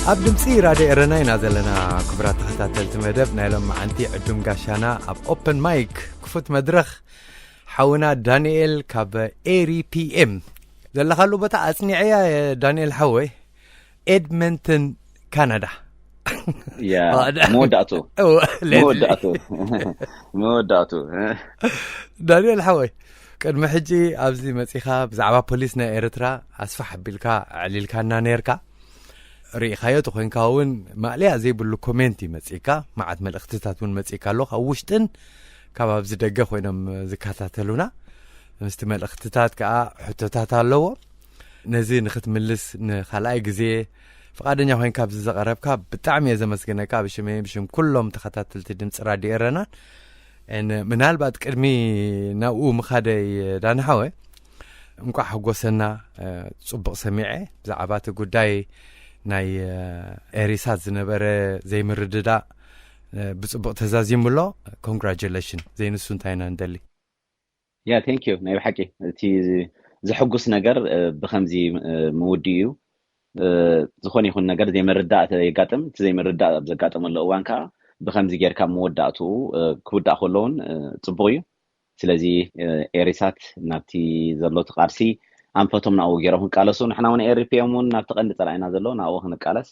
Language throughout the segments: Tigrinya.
ኣብ ድምፂ ራድዮ ኤረና ኢና ዘለና። ክቡራት ተኸታተልቲ መደብ ናይ ሎም መዓንቲ ዕዱም ጋሻና ኣብ ኦፕን ማይክ ክፉት መድረኽ ሓውና ዳንኤል ካብ ኤሪ ፒ ኤም ዘለኻሉ ቦታ ኣጽኒዐያ። ዳንኤል ሓወይ፣ ኤድመንተን ካናዳ። ያ መወዳእቱ መወዳእቱ መወዳእቱ። ዳንኤል ሓወይ፣ ቅድሚ ሕጂ ኣብዚ መጺኻ ብዛዕባ ፖሊስ ናይ ኤርትራ ኣስፋሕ ኣቢልካ ኣዕሊልካና ነርካ። ርኢኻዮ ተኾይንካ እውን ማእለያ ዘይብሉ ኮሜንት እዩ መጺእካ። መዓት መልእኽትታት እውን መጺእካ ኣሎ፣ ካብ ውሽጥን ካብ ኣብዚ ደገ ኮይኖም ዝከታተሉና። ምስቲ መልእኽትታት ከዓ ሕቶታት ኣለዎ። ነዚ ንክትምልስ ንኻልኣይ ግዜ ፍቓደኛ ኮይንካ ኣብዚ ዘቐረብካ ብጣዕሚ እየ ዘመስግነካ፣ ብሽመይ ብሽም ኩሎም ተኸታተልቲ ድምፂ ራድዮ ኤረናን። ምናልባት ቅድሚ ናብኡ ምኻደይ ዳንሓወ፣ እንቋዕ ሓጎሰና። ጽቡቕ ሰሚዐ ብዛዕባ እቲ ጉዳይ ናይ ኤሪሳት ዝነበረ ዘይምርድዳእ ብጽቡቕ ተዛዚሙ ኣሎ። ኮንግራጁሌሽን። ዘይንሱ እንታይ ኢና ንደሊ። ያ ቴንክ ዩ። ናይ ብሓቂ እቲ ዝሕጉስ ነገር ብከምዚ ምውዲ እዩ። ዝኾነ ይኹን ነገር ዘይምርዳእ የጋጥም። እቲ ዘይምርዳእ ኣብ ዘጋጠመሉ እዋን ከዓ ብከምዚ ጌርካ መወዳእትኡ ክውዳእ ከሎ እውን ፅቡቅ እዩ። ስለዚ ኤሪሳት ናብቲ ዘሎ እቲ ቃልሲ ኣንፈቶም ናብኡ ገይሮም ክቃለሱ፣ ንሕና እውን ኤሪፒኤም እውን ናብቲ ቀንዲ ፀላኢና ዘሎ ናብኡ ክንቃለስ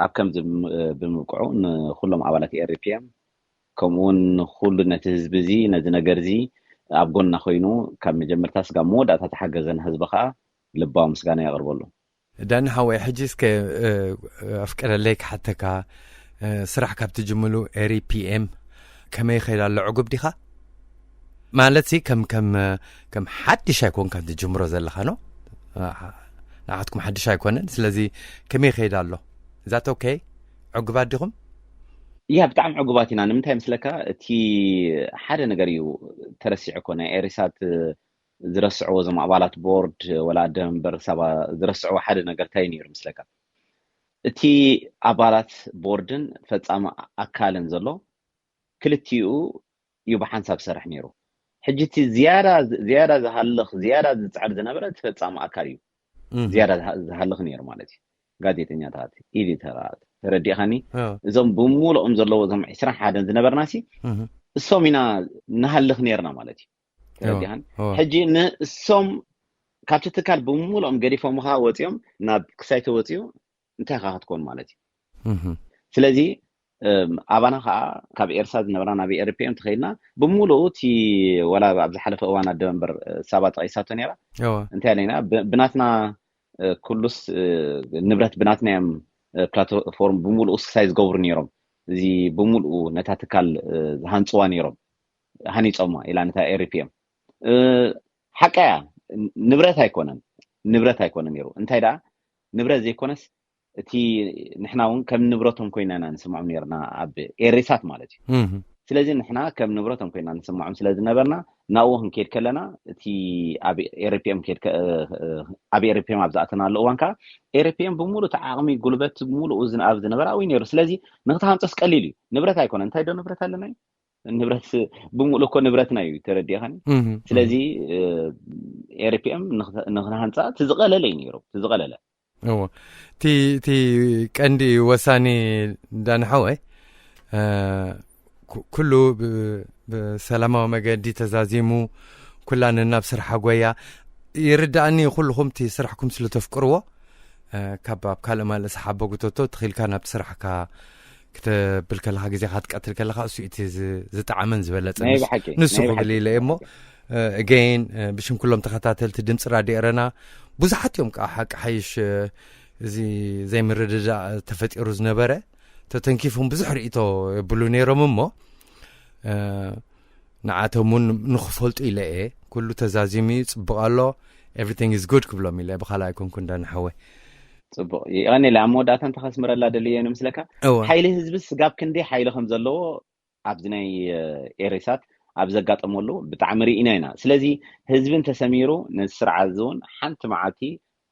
ኣብ ከምዚ ብምብቅዑ ንኩሎም ኣባላት ኤሪፒኤም ከምኡ እውን ንኩሉ ነቲ ህዝቢ እዚ ነዚ ነገር እዚ ኣብ ጎንና ኮይኑ ካብ መጀመርታ ስጋብ መወዳእታ ተሓገዘና ህዝቢ ከዓ ልባዊ ምስጋና የቕርበሉ። ዳኒ ሓወይ፣ ሕጂ እስከ ኣፍቀደለይ ክሓተካ፣ ስራሕ ካብ ትጅምሉ ኤሪ ፒኤም ከመይ ይኸይድ ኣሎ? ዕጉብ ዲኻ? ማለት ሲ ከም ከም ከም ሓድሽ ኣይኮንካን ትጅምሮ ዘለኻ ነው። ንዓትኩም ሓድሽ ኣይኮነን። ስለዚ ከመይ ይኸይድ ኣሎ? እዛት ኦኬ፣ ዕጉባት ዲኹም? ያ ብጣዕሚ ዕጉባት ኢና። ንምንታይ ምስለካ እቲ ሓደ ነገር እዩ ተረሲዑ እኮ ናይ ኤሪሳት ዝረስዕዎ እዞም ኣባላት ቦርድ ወላ ኣደ መንበር ሳባ ዝረስዕዎ ሓደ ነገር እንታይ ነይሩ ምስለካ? እቲ ኣባላት ቦርድን ፈጻሚ ኣካልን ዘሎ ክልቲኡ እዩ ብሓንሳብ ዝሰርሕ ነይሩ። ሕጂ እቲ ዝያዳ ዝያዳ ዝሃልኽ ዝያዳ ዝፅዕር ዝነበረ እቲ ፈጻሚ ኣካል እዩ ዝያዳ ዝሃልኽ ነይሩ ማለት እዩ። ጋዜጠኛታት፣ ኤዲተራት፣ ተረዲእኻኒ? እዞም ብምሉኦም ዘለዎ እዞም ዕስራን ሓደን ዝነበርና ሲ እሶም ኢና ንሃልኽ ነይርና ማለት እዩ። ተረዲኻኒ? ሕጂ ንእሶም ካብቲ ትካል ብምሉኦም ገዲፎምኻ ወፂኦም ናብ ክሳይ ተወፂኡ እንታይ ኻ ክትኮን ማለት እዩ። ስለዚ ኣባና ከዓ ካብ ኤርሳ ዝነበራ ናብ ኤርፒኤም ተኸይድና ብምሉኡ እቲ ወላ ኣብ ዝሓለፈ እዋን ኣደ መንበር ሳባ ጠቂሳቶ ነይራ። እንታይ ኣለና ብናትና ኩሉስ ንብረት ብናትና እዮም ፕላትፎርም ብምሉኡ ክሳይ ዝገብሩ ነይሮም። እዚ ብምሉኡ ነታ ትካል ዝሃንፅዋ ነይሮም፣ ሃኒፆማ ኢላ ነታ ኤርፒኤም። ሓቃያ ንብረት ኣይኮነን፣ ንብረት ኣይኮነን ነይሩ። እንታይ ደኣ ንብረት ዘይኮነስ እቲ ንሕና እውን ከም ንብረቶም ኮይና ኢና ንስምዖም ነርና ኣብ ኤሬሳት ማለት እዩ። ስለዚ ንሕና ከም ንብረቶም ኮይና ንስምዖም ስለ ዝነበርና ናብኡ ክንከይድ ከለና እቲ ኣብ ኤርፒኤም ኣብ ዝኣተናሉ እዋን ከዓ ኤርፒኤም ብምሉእ እቲ ዓቕሚ ጉልበት ብምሉኡ ኣብ ዝነበረ ኣብኡ ነይሩ። ስለዚ ንክትሃንፀስ ቀሊል እዩ። ንብረት ኣይኮነ እንታይ ዶ ንብረት ኣለና እዩ ንብረት ብምሉእ እኮ ንብረትና እዩ ተረዲእኻኒ። ስለዚ ኤርፒኤም ንክትሃንፃ ትዝቐለለ እዩ ነይሩ ትዝቐለለ እዎ እቲ እቲ ቀንዲ ወሳኒ ዳንሓወይ ኩሉ ብሰላማዊ መገዲ ተዛዚሙ ኩላ ነናብ ስርሓ ጎያ ይርዳእኒ። ኩልኹም እቲ ስራሕኩም ስለ ተፍቅርዎ ካብ ኣብ ካልእ ማልእ ሰሓቦ ጉተቶ ትኽኢልካ ናብቲ ስራሕካ ክተብል ከለኻ ግዜኻ ትቀትል ከለኻ እሱ እቲ ዝጠዓመን ዝበለጸ ንሱ ክብል ኢለ እሞ again ብሽም ኩሎም ተኸታተልቲ ድምፂ ራድዮ ኤረና ብዙሓት እዮም ከዓ ሓቂ ሓይሽ እዚ ዘይምርድዳእ ተፈጢሩ ዝነበረ ተተንኪፎም ብዙሕ ርእቶ የብሉ ነይሮም እሞ ንዓቶም እውን ንክፈልጡ ኢለ እየ ኩሉ ተዛዚሙ እዩ ፅቡቅ ኣሎ everything is good ክብሎም ኢለ ብካልእ ኣይኮንኩን ዳንሓወይ ፅቡቅ ይቀኒለ ኣብ መወዳእታ እንተ ከስምረላ ደልየ ንምስለካ ሓይሊ ህዝቢ ስጋብ ክንደይ ሓይሊ ከም ዘለዎ ኣብዚ ናይ ኤሬሳት ኣብ ዘጋጠመሉ ብጣዕሚ ርኢና ኢና ስለዚ ህዝቢ እንተሰሚሩ ነዚ ስርዓት እዚ እውን ሓንቲ መዓልቲ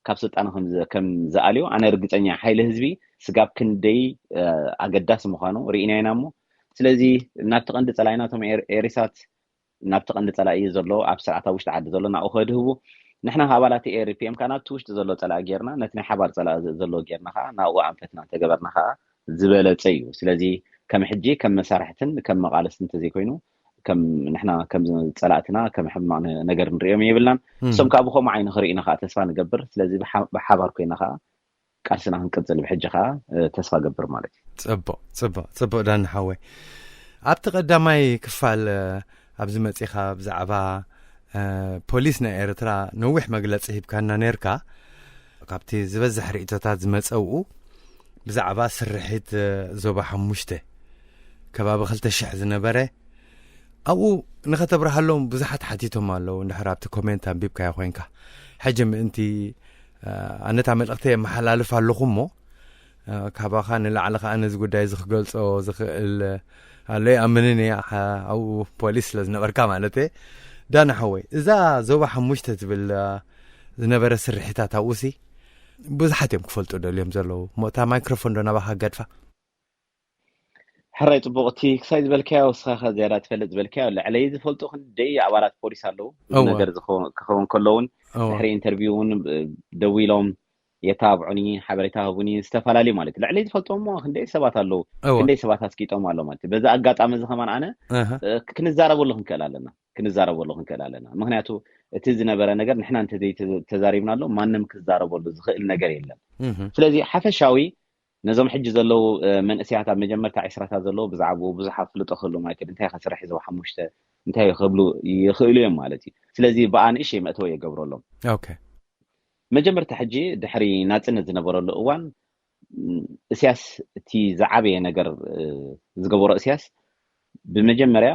ካብ ስልጣኑ ከም ዝኣልዮ ኣነ ርግፀኛ ሓይሊ ህዝቢ ስጋብ ክንደይ ኣገዳሲ ምዃኑ ርኢና ኢና እሞ ስለዚ ናብቲ ቀንዲ ፀላኢናቶም ኤሬሳት ናብቲ ቀንዲ ፀላኢ ዘሎ ኣብ ስርዓት ኣብ ውሽጢ ዓዲ ዘሎ ናብኡ ከድህቡ ንሕና ኣባላት ኤርፒኤም ከዓ ናብቲ ውሽጢ ዘሎ ፀላኢ ጌርና፣ ነቲ ናይ ሓባር ፀላኢ ዘሎ ጌርና ከዓ ናብኡ ኣንፈትና እንተገበርና ከዓ ዝበለፀ እዩ። ስለዚ ከም ሕጂ ከም መሳርሕትን ከም መቓለስትን እንተዘይኮይኑ፣ ከም ንሕና ከም ፀላእትና ከም ሕማቕ ነ- ነገር ንሪኦም የብልናን። እሶም ከዓ ብከምኡ ዓይኒ ክርእዩና ከዓ ተስፋ ንገብር። ስለዚ ብሓ- ብሓባር ኮይና ከዓ ቃልስና ክንቅፅል ብሕጂ ከዓ እ፣ ተስፋ ገብር ማለት እዩ። ጽቡቕ ጽቡቕ ጽቡቕ ዳኒ ሓወይ፣ ኣብቲ ቀዳማይ ክፋል እ፣ ኣብዚ መጺኻ ብዛዕባ እ፣ ፖሊስ ናይ ኤርትራ ነዊሕ መግለጺ ሂብካና ነርካ። ካብቲ ዝበዝሕ ርእቶታት ዝመጸ ኣብኡ ብዛዕባ ስርሒት እ፣ ዞባ ሓሙሽተ ከባቢ ክልተ ሽሕ ዝነበረ ኣብኡ ንኸተብርሃሎም ብዙሓት ሓቲቶም ኣለዉ። እንድሕር ኣብቲ ኮሜንት ኣንቢብካዮ ኮይንካ፣ ሕጂ ምእንቲ እ፣ ኣነታ መልእኽቲ የመሓላልፍ ኣለኹ እሞ እ፣ ካባኻ ንላዕሊ ከዓ ነዚ ጉዳይ እዚ ክገልጾ ዝኽእል ኣሎ ይኣምንን እየ። ሓ- ኣብኡ ፖሊስ ስለ ዝነበርካ ማለት እየ። ዳና ሓወይ፣ እዛ ዞባ ሓሙሽተ ትብል እ፣ ዝነበረ ስርሒታት ኣብኡሲ ብዙሓት እዮም ክፈልጡ ደልዮም ዘለዉ እሞ እታ ማይክሮፎን ዶ ናባኻ ገድፋ? ሕራይ ጽቡቕ። እቲ ክሳይ ዝበልካዮ እስኻ ከ ዝያዳ ትፈልጥ ዝበልካዮ፣ ልዕለይ ዝፈልጡ ክንደይ ኣባላት ፖሊስ ኣለዉ። እዚ እወ። ነገር ዝኸውን- ክኸውን ከሎ እውን እወ። ድሕሪ ኢንተርቪው እውን እ፣ ደዊሎም የተባብዑኒ፣ ሓበሬታ ህቡኒ፣ ዝተፈላለዩ ማለት እዩ። ልዕለይ ዝፈልጦም እሞ ክንደይ ሰባት ኣለዉ፣ እወ። ክንደይ ሰባት ኣስቂጦም ኣሎ ማለት እዩ። በዚ ኣጋጣሚ እዚ ከማን ኣነ ኣሃ። እ፣ ክንዛረበሉ ክንክእል ኣለና፣ ክንዛረበሉ ክንክእል ኣለና። ምክንያቱ እቲ ዝነበረ ነገር ንሕና እንተዘይተዛሪብናሉ ማንም ክዛረበሉ ዝኽእል ነገር የለን። እህ። ስለዚ ሓፈሻዊ ነዞም ሕጂ ዘለዉ እ፣ መንእሰያት ኣብ መጀመርታ ዕስራታት ዘለዉ ብዛዕባኡ ብዙሕ ኣፍልጦ ክህሉ ማለት እዩ። እንታይ ከ ስራሕ ዞባ ሓሙሽተ እንታይ ክብሉ ይኽእሉ እዮም ማለት እዩ። ስለዚ ብኣ ንእሽተይ መእተዊ የገብረሎም። ኦኬ። መጀመርታ ሕጂ ድሕሪ ናጽነት ዝነበረሉ እዋን ም፣ እስያስ እቲ ዝዓበየ ነገር እ፣ ዝገበሮ እስያስ ብመጀመርያ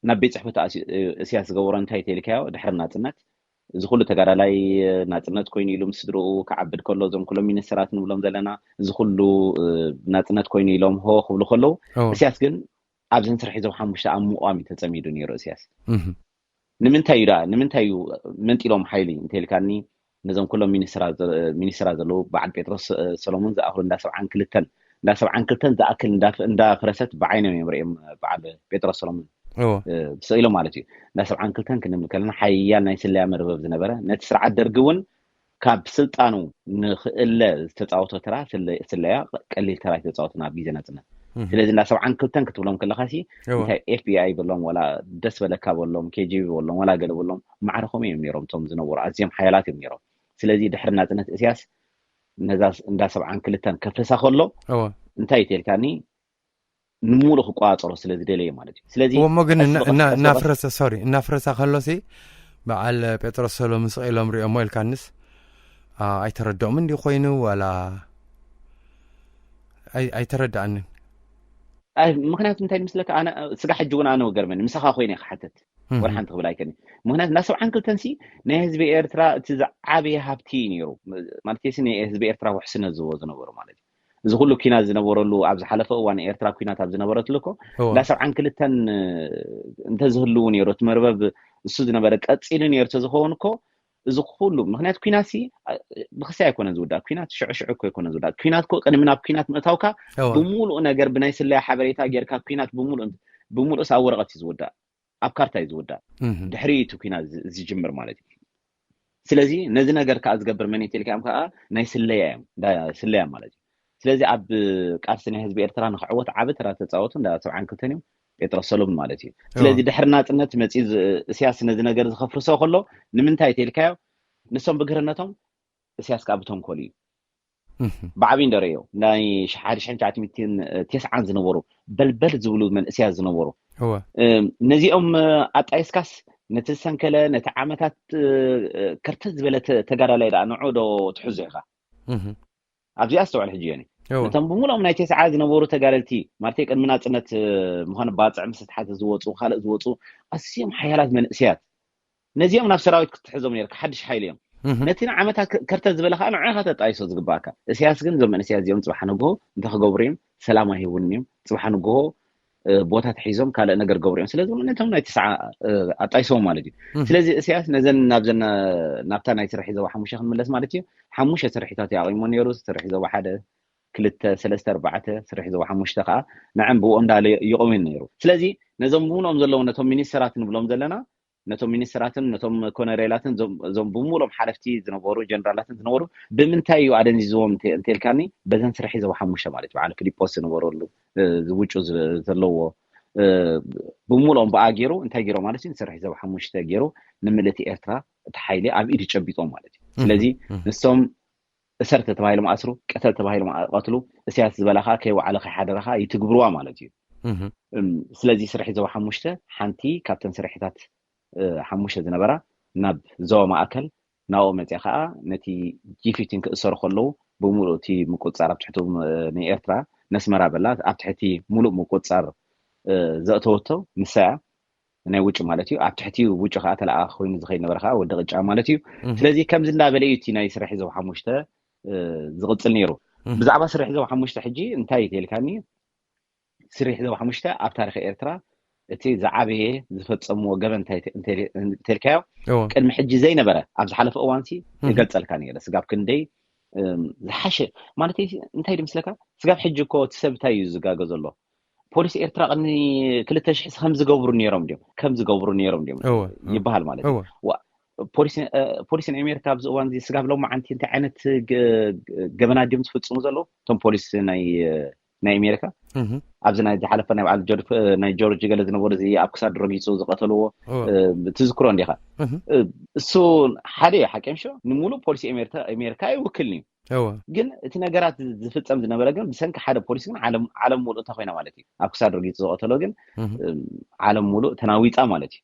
ናብ ቤት ጽሕፈት ኣሲ- እ፣ እስያስ ዝገበሮ እንታይ ተልካዮ ድሕሪ ናጽነት እዚ ኩሉ ተጋዳላይ እ፣ ናጽነት ኮይኑ ኢሉ ምስ ስድርኡ ክዓብድ ከሎ እዞም ኩሎም ሚኒስተራት ንብሎም ዘለና እዚ ኩሉ እ፣ ናጽነት ኮይኑ ኢሎም ሆ ክብሉ ከለዉ እወ። እስያስ ግን ኣብዘን ስራሕ ዞባ ሓሙሽተ ኣብ ምቋም እዩ ተጸሚዱ ነይሩ እስያስ። እህ። ንምንታይ እዩ ደኣ ንምንታይ እዩ መንጢሎም ሓይሊ እንተልካኒ ነዞም ኩሎም ሚኒስትራ ዘ- ሚኒስትራ ዘለዉ በዓል ጴጥሮስ እ፣ ሰሎሞን ዝኣኽሉ እንዳ ሰብዓን ክልተን እንዳ ሰብዓን ክልተን ዝኣክል እንዳ- እንዳፍረሰት ብዓይኖም እዮም ርእዮም በዓል ጴጥሮስ ሰሎሞን እወ። እ፣ ስኢሎም ማለት እዩ። እንዳ ሰብዓን ክልተን ክንብል ከለና ሓያል ናይ ስለያ መርበብ ዝነበረ ነቲ ስርዓት ደርጊ እውን ካብ ስልጣኑ ንክእለ ዝተፃወቶ ተራ ስለ- ስለያ ቀሊል ተራ ዝተፃወተን ኣብ ግዜ ናፅነት። እህ። ስለዚ እንዳ ሰብዓን ክልተን ክትብሎም ከለካ ሲ እወ። እንታይ ኤፍቢኣይ በሎም ዋላ ደስ በለካ በሎም ኬጂቢ በሎም ዋላ ገለ በሎም ማዕረ ከምኡ እዮም ነይሮም እቶም ዝነበሩ ኣዝዮም ሓያላት እዮም ነይሮም። ስለዚ ድሕሪ ናፅነት እስያስ ነዛ እንዳ ሰብዓን ክልተን ከፍርሳ ከሎ እወ። እንታይ ይተልካኒ ንምሉእ ክቆፃፀሮ ስለ ዝደለየ ማለት እዩ። ስለዚ እሞ ግን ቀስ እና- ብቐስ- እና- ቀስ ብቐስ- እናፍረሰ ሶሪ እናፍረሳ ከሎሲ በዓል ጴጥሮስ ሰሎም ስቕ ኢሎም ሪኦሞ ኢልካንስ ኣ፣ ኣይተረድኦምን ድዩ ኮይኑ ዋላ ኣይ- ኣይተረድኣንን። ኣይ፣ ምክንያቱ እንታይ ምስለካ ኣነ ስጋ ሕጂ እውን ኣነ ገርመኒ ምሳኻ ኮይነ ክሓተት እህ። ወላ ሓንቲ ክብል ኣይከኒ። ምክንያቱ እንዳ ሰብዓን ክልተን ሲ ናይ ህዝቢ ኤርትራ እቲ ዝዓበየ ሃብቲ እዩ ነይሩ። ማለት ሲ ናይ ህዝቢ ኤርትራ ውሕስነት ዝህቦ ዝነበሩ ማለት እዩ። እዚ ኩሉ ኩናት ዝነበረሉ ኣብ ዝሓለፈ እዋን ኤርትራ ኩናት ኣብ ዝነበረትሉ እኮ እወ። እንዳ ሰብዓን ክልተን እ፣ እንተዝህልው ነይሩ እቲ መርበብ እሱ ዝነበረ ቀፂሉ ነይሩ ተዝኸውን እኮ እዚ ኩሉ ምክንያቱ ኩናት ሲ እ፣ ብክሲ ኣይኮነን ዝውዳእ። ኩናት ሽዑ ሽዑ እኮ ኣይኮነን ዝውዳእ። ኩናት እኮ ቅድሚ ናብ ኩናት ምእታውካ እወ። ብምሉእ ነገር ብናይ ስለያ ሓበሬታ ጌርካ ኩናት ብምሉእ ብምሉእስ ኣብ ወረቐት እዩ ዝውዳእ፣ ኣብ ካርታ እዩ ዝውዳእ። እህ። ድሕሪ እቲ ኩናት ዝ- ዝጅምር ማለት እዩ። ስለዚ ነዚ ነገር ከዓ ዝገብር መን እዩ ተልካዮም ከዓ ናይ ስለያ እዮም እንዳ ስለያ ማለት እዩ። ስለዚ ኣብ ቃልሲ ናይ ህዝቢ ኤርትራ ንክዕወት ዓቢ ተራ ተፃወቱ እንዳ ሰብዓን ክልተን እዮም ጴጥሮስ ሰሎምን ማለት እዩ። ስለዚ እወ። ድሕሪ ናፅነት መፂ ዝ- እስያስ ነዚ ነገር ዝከፍርሶ ከሎ ንምንታይ ተልካዮ ንሶም ብግህርነቶም እስያስ ከዓ ብተንኮል እዩ እህ። ብዓብዪ እንደረዮ ናይ ሓደ ሽሕን ትሽዓተ ሚእትን ተስዓን ዝነበሩ በልበል ዝብሉ መንእስያት ዝነበሩ እወ። እም፣ ነዚኦም እ፣ ኣጣይስካስ ነቲ ዝሰንከለ ነቲ ዓመታት እ፣ እ፣ ከርተት ዝበለ ተ- ተጋዳላይ ደኣ ንዑ ዶ ትሕዞ ኢኻ? እህ። ኣብዚኣ ኣስተውዕል ሕጂ ዮኒ። እወ። እቶም ብምሉኦም ናይ ተስዓ ዝነበሩ ተጋደልቲ ማለት ቅድሚ ናፅነት እ፣ ምዃኑ ባፅዕ ምስ ተሓተ ዝወፁ ካልእ ዝወፁ ኣዝዮም ሓያላት መንእስያት ነዚኦም ናብ ሰራዊት ክትሕዞም ነርካ ሓድሽ ሓይሊ እዮም። እህ። ነቲ ንዓመታት ከ- ከርተት ዝበለ ከዓ ንዑ ኢኻ ተጣይሶ ዝግባእካ። እስያስ ግን እዞም መንእስያት እዚኦም ፅባሕ ንግሆ እንተክገብሩ እዮም ሰላም ኣይህቡን እዮም። ፅባሕ ንግሆ እ፣ ቦታ ተሒዞም ካልእ ነገር ገብሩ እዮም። ስለዚ እውን ነቶም ናይ ተስዓ እ፣ ኣጣይሶም ማለት እዩ። እህ። ስለዚ እስያስ ነዘን ናብዘን እ፣ ናብታ ናይ ስርሒ ዞባ ሓሙሽተ ክንምለስ ማለት እዩ። ሓሙሽተ ስርሒታት እዩ ኣቂሞ ነይሩ። ስርሒ ዞባ ሓደ ክልተ ሰለስተ ኣርባዕተ ስርሒ ዞባ ሓሙሽተ ከዓ ንዐን ብኡ እንዳለ ይቆምን ነይሩ። ስለዚ ነዞም ብምሉኦም ዘለዉ ነቶም ሚኒስተራት ንብሎም ዘለና ነቶም ሚኒስትራትን ነቶም ኮነሬላትን እዞም ብምሉኦም ሓለፍቲ ዝነበሩ ጀነራላትን ዝነበሩ ብምንታይ እዩ ኣደንዚዝዎም እንተልካኒ፣ በዘን ስርሒ ዘወሓሙሽተ ማለት በዓል ፊሊጶስ ዝነበረሉ ዝውጩ ዘለዎ ብምሉኦም ብኣ ገይሩ እንታይ ገይሮ ማለት እዩ፣ ንስርሒ ዘወሓሙሽተ ገይሩ ንምልእቲ ኤርትራ እቲ ሓይሊ ኣብ ኢዱ ጨቢጦም ማለት እዩ። ስለዚ ንሶም እሰር ተባሂሎም ኣስሩ፣ ቅተል ተባሂሎም ቀትሉ፣ እስያስ ዝበላኻ ከይወዓለ ከይሓደረኻ ይትግብርዋ ማለት እዩ። ስለዚ ስርሒ ዘወሓሙሽተ ሓንቲ ካብተን ስርሒታት ሓሙሽተ ዝነበራ ናብ ዞባ ማእከል ናብኡ መፅያ ከዓ ነቲ ጂ ፊፍቲን ክእሰሩ ከለዉ ብምሉእ እቲ ምቁፅፃር ኣብ ትሕቱ ንኤርትራ ነስመራ በላ ኣብ ትሕቲ ሙሉእ ምቁፅፃር ዘእተወቶ ንሳ እያ። ናይ ውጭ ማለት እዩ። ኣብ ትሕቲ ውጭ ከዓ ተለኣ ኮይኑ ዝኸይድ ነበረ ከዓ ወዲ ቅጫ ማለት እዩ። ስለዚ ከምዚ እንዳበለ እዩ እቲ ናይ ስራሕ ዞባ ሓሙሽተ ዝቕፅል ነይሩ። ብዛዕባ ስራሕ ዞባ ሓሙሽተ ሕጂ እንታይ ተልካኒ? ስሪሕ ዘባ ሓሙሽተ ኣብ ታሪክ ኤርትራ እቲ ዝዓበየ ዝፈጸምዎ ገበን እንታይ እንተልካዮ ቅድሚ ሕጂ ዘይነበረ ኣብ ዝሓለፈ እዋንሲ እገልጸልካ ነረ። ስጋብ ክንደይ ዝሓሸ ማለት እንታይ ድምስለካ? ስጋብ ሕጂ እኮ እቲ ሰብ እንታይ እዩ ዝጋገ ዘሎ? ፖሊስ ኤርትራ ቅድሚ ክልተ ሽሕ ከም ዝገብሩ ነይሮም ድዮም ከም ዝገብሩ ነይሮም ድዮም ይበሃል ማለት እዩ። ፖሊስ ናይ ኣሜሪካ ኣብዚ እዋን ስጋብ ሎማዓንቲ እንታይ ዓይነት ገበናት ድዮም ዝፍፅሙ ዘለዉ? እቶም ፖሊስ ናይ ናይ ኣሜሪካ ኣብዚ ናይ ዝሓለፈ ናይ በዓል ናይ ጆርጅ ገለ ዝነበሩ እዚ ኣብ ክሳድ ረጊፁ ዝቀተልዎ ትዝክሮ እንዲኻ? እሱ ሓደ እዩ ሓቂ ምሽ? ንሙሉእ ፖሊሲ ኣሜሪካ ኣይውክልን እዩ። ግን እቲ ነገራት ዝፍፀም ዝነበረ ግን ብሰንኪ ሓደ ፖሊስ ግን ዓለም ሙሉእ እንተኮይና ማለት እዩ። ኣብ ክሳድ ረጊፁ ዝቀተሎ ግን ዓለም ሙሉእ ተናዊፃ ማለት እዩ።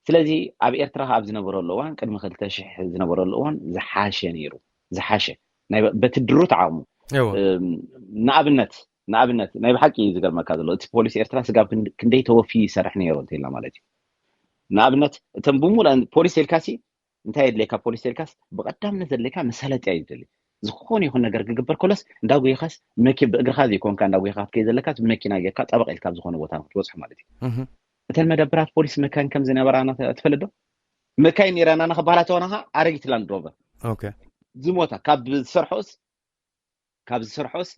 ስለዚ ኣብ ኤርትራ ኣብ ዝነበረሉ እዋን ቅድሚ ክልተ ሽሕ ዝነበረሉ እዋን ዝሓሸ ነይሩ። ዝሓሸ በቲ ድሩት ዓቕሙ ንኣብነት ንኣብነት ናይ ብሓቂ እዩ ዝገርመካ ዘሎ እቲ ፖሊስ ኤርትራ ስጋብ ክንደይ ተወፊ ይሰርሕ ነይሩ እንተኢልና ማለት እዩ። ንኣብነት እቶም ብሙሉእ ፖሊስ ኢልካሲ እንታይ የድልየካ ፖሊስ ኢልካስ ብቀዳምነት ዘድልየካ መሳለጥያ እዩ ዝደሊ። ዝኾነ ይኹን ነገር ክግበር ከሎስ እንዳጉይኻስ መኪ ብእግርኻ ዘይኮንካ እንዳጉይኻ ክትከይ ዘለካስ ብመኪና ጌርካ ጠበቕ ኢልካ ኣብ ዝኾነ ቦታ ንክትበፅሑ ማለት እዩ። እተን መደብራት ፖሊስ መካይን ከም ዝነበራና ትፈልጥ ዶ? መካይን ነይራና ንክበሃላ ተኾናኻ ኣረጊት ላንድ ሮቨር ዝሞታ ካብ ዝሰርሖስ ካብ ዝሰርሖስ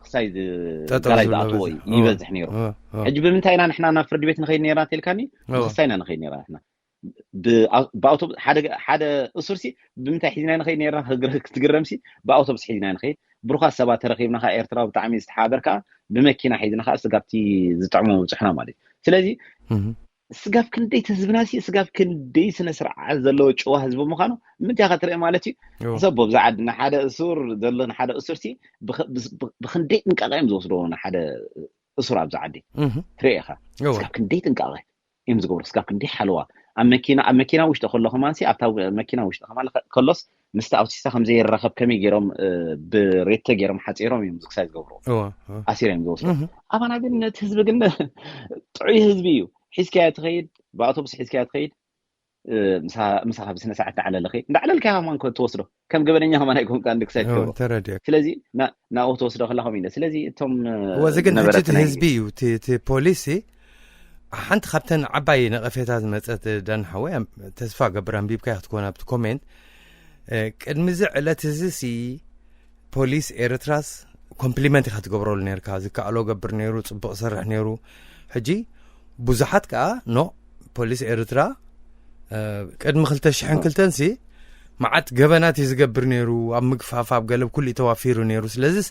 ክሳይ ዝጠጠው ዝኣትዎ እዩ ይበዝሕ ነይሩ። ሕጂ ብምንታይ ኢና ንሕና ናብ ፍርዲ ቤት ንኸይድ ነርና ተልካኒ? ብክሳይ ኢና ንኸይድ ነርና ንሕና ብኣውቶቡስ ሓደ እሱርሲ ብምንታይ ሒዝና ንኸይድ ነርና? ክትግረምሲ ብኣውቶቡስ ሒዝና ንኸይድ ብሩኻት ሰባት ተረኺብና ከዓ ኤርትራዊ ብጣዕሚ ዝተሓበርካ ብመኪና ሒዝና ከዓ ስጋብቲ ዝጥዕሞ ምብፅሕና ማለት እዩ። ስለዚ ስጋብ ክንደይ እቲ ህዝብና ሲ ስጋብ ክንደይ ስነ ስርዓት ዘለዎ ጭዋ ህዝቢ ምዃኑ ምንታይ ኢኻ ትርኢ ማለት እዩ። ሕሰብ ኣብዚ ዓዲ ንሓደ እሱር ዘሎ ንሓደ እሱር ሲ ብክንደይ ጥንቃቐ እዮም ዝወስድዎ ንሓደ እሱር ኣብዚ ዓዲ ትርኢ ኢኻ። ስጋብ ክንደይ ጥንቃቐ እዮም ዝገብሩ ስጋብ ክንደይ ሓለዋ ኣብ መኪና ኣብ መኪና ውሽጢ ከሎ ከማን ሲ ኣብታ መኪና ውሽጢ ከማን ከሎስ ምስቲ ኣውቲስታ ከም ዘይራኸብ ከመይ ገይሮም ብሬተ ገይሮም ሓፂሮም እዮም ዝክሳይ ዝገብሩ ኣሲሮም እዮም ዝወስዱ። ኣባና ግን ነቲ ህዝቢ ግን ጥዑይ ህዝቢ እዩ። ሒዝካዮ ትኸይድ ብኣውቶቡስ ሒዝካዮ ትኸይድ ምሳኻ ብስነ ስርዓት እንዳዓለለ ኸይድ እንዳዓለልካ ከማን ትወስዶ ከም ገበነኛ ከማን ኣይኮንካ እንድክሳይ ትገብሮ። ስለዚ ናብኡ ትወስዶ ከላ ከምኡ ኢለ ስለዚ እቶም ወዚ ግን ሕጂ እቲ ህዝቢ እዩ እቲ ፖሊሲ ሓንቲ ካብተን ዓባይ ነቐፌታ ዝመፀት ዳን ሓወይ ተስፋ ገብር ኣንቢብካ ክትኮን ኣብቲ ኮሜንት ቅድሚ እዚ ዕለት እዚ ሲ ፖሊስ ኤርትራስ ኮምፕሊመንት ኢኻ ትገብረሉ ነርካ ዝከኣሎ ገብር ነይሩ ፅቡቅ ሰርሕ ነይሩ። ሕጂ ብዙሓት ከዓ ኖ ፖሊስ ኤርትራ ቅድሚ ክልተ ሽሕን ክልተን ሲ መዓት ገበናት እዩ ዝገብር ነይሩ ኣብ ምግፋፍ ኣብ ገለብ ኩሉ ተዋፊሩ ነይሩ ስለዚስ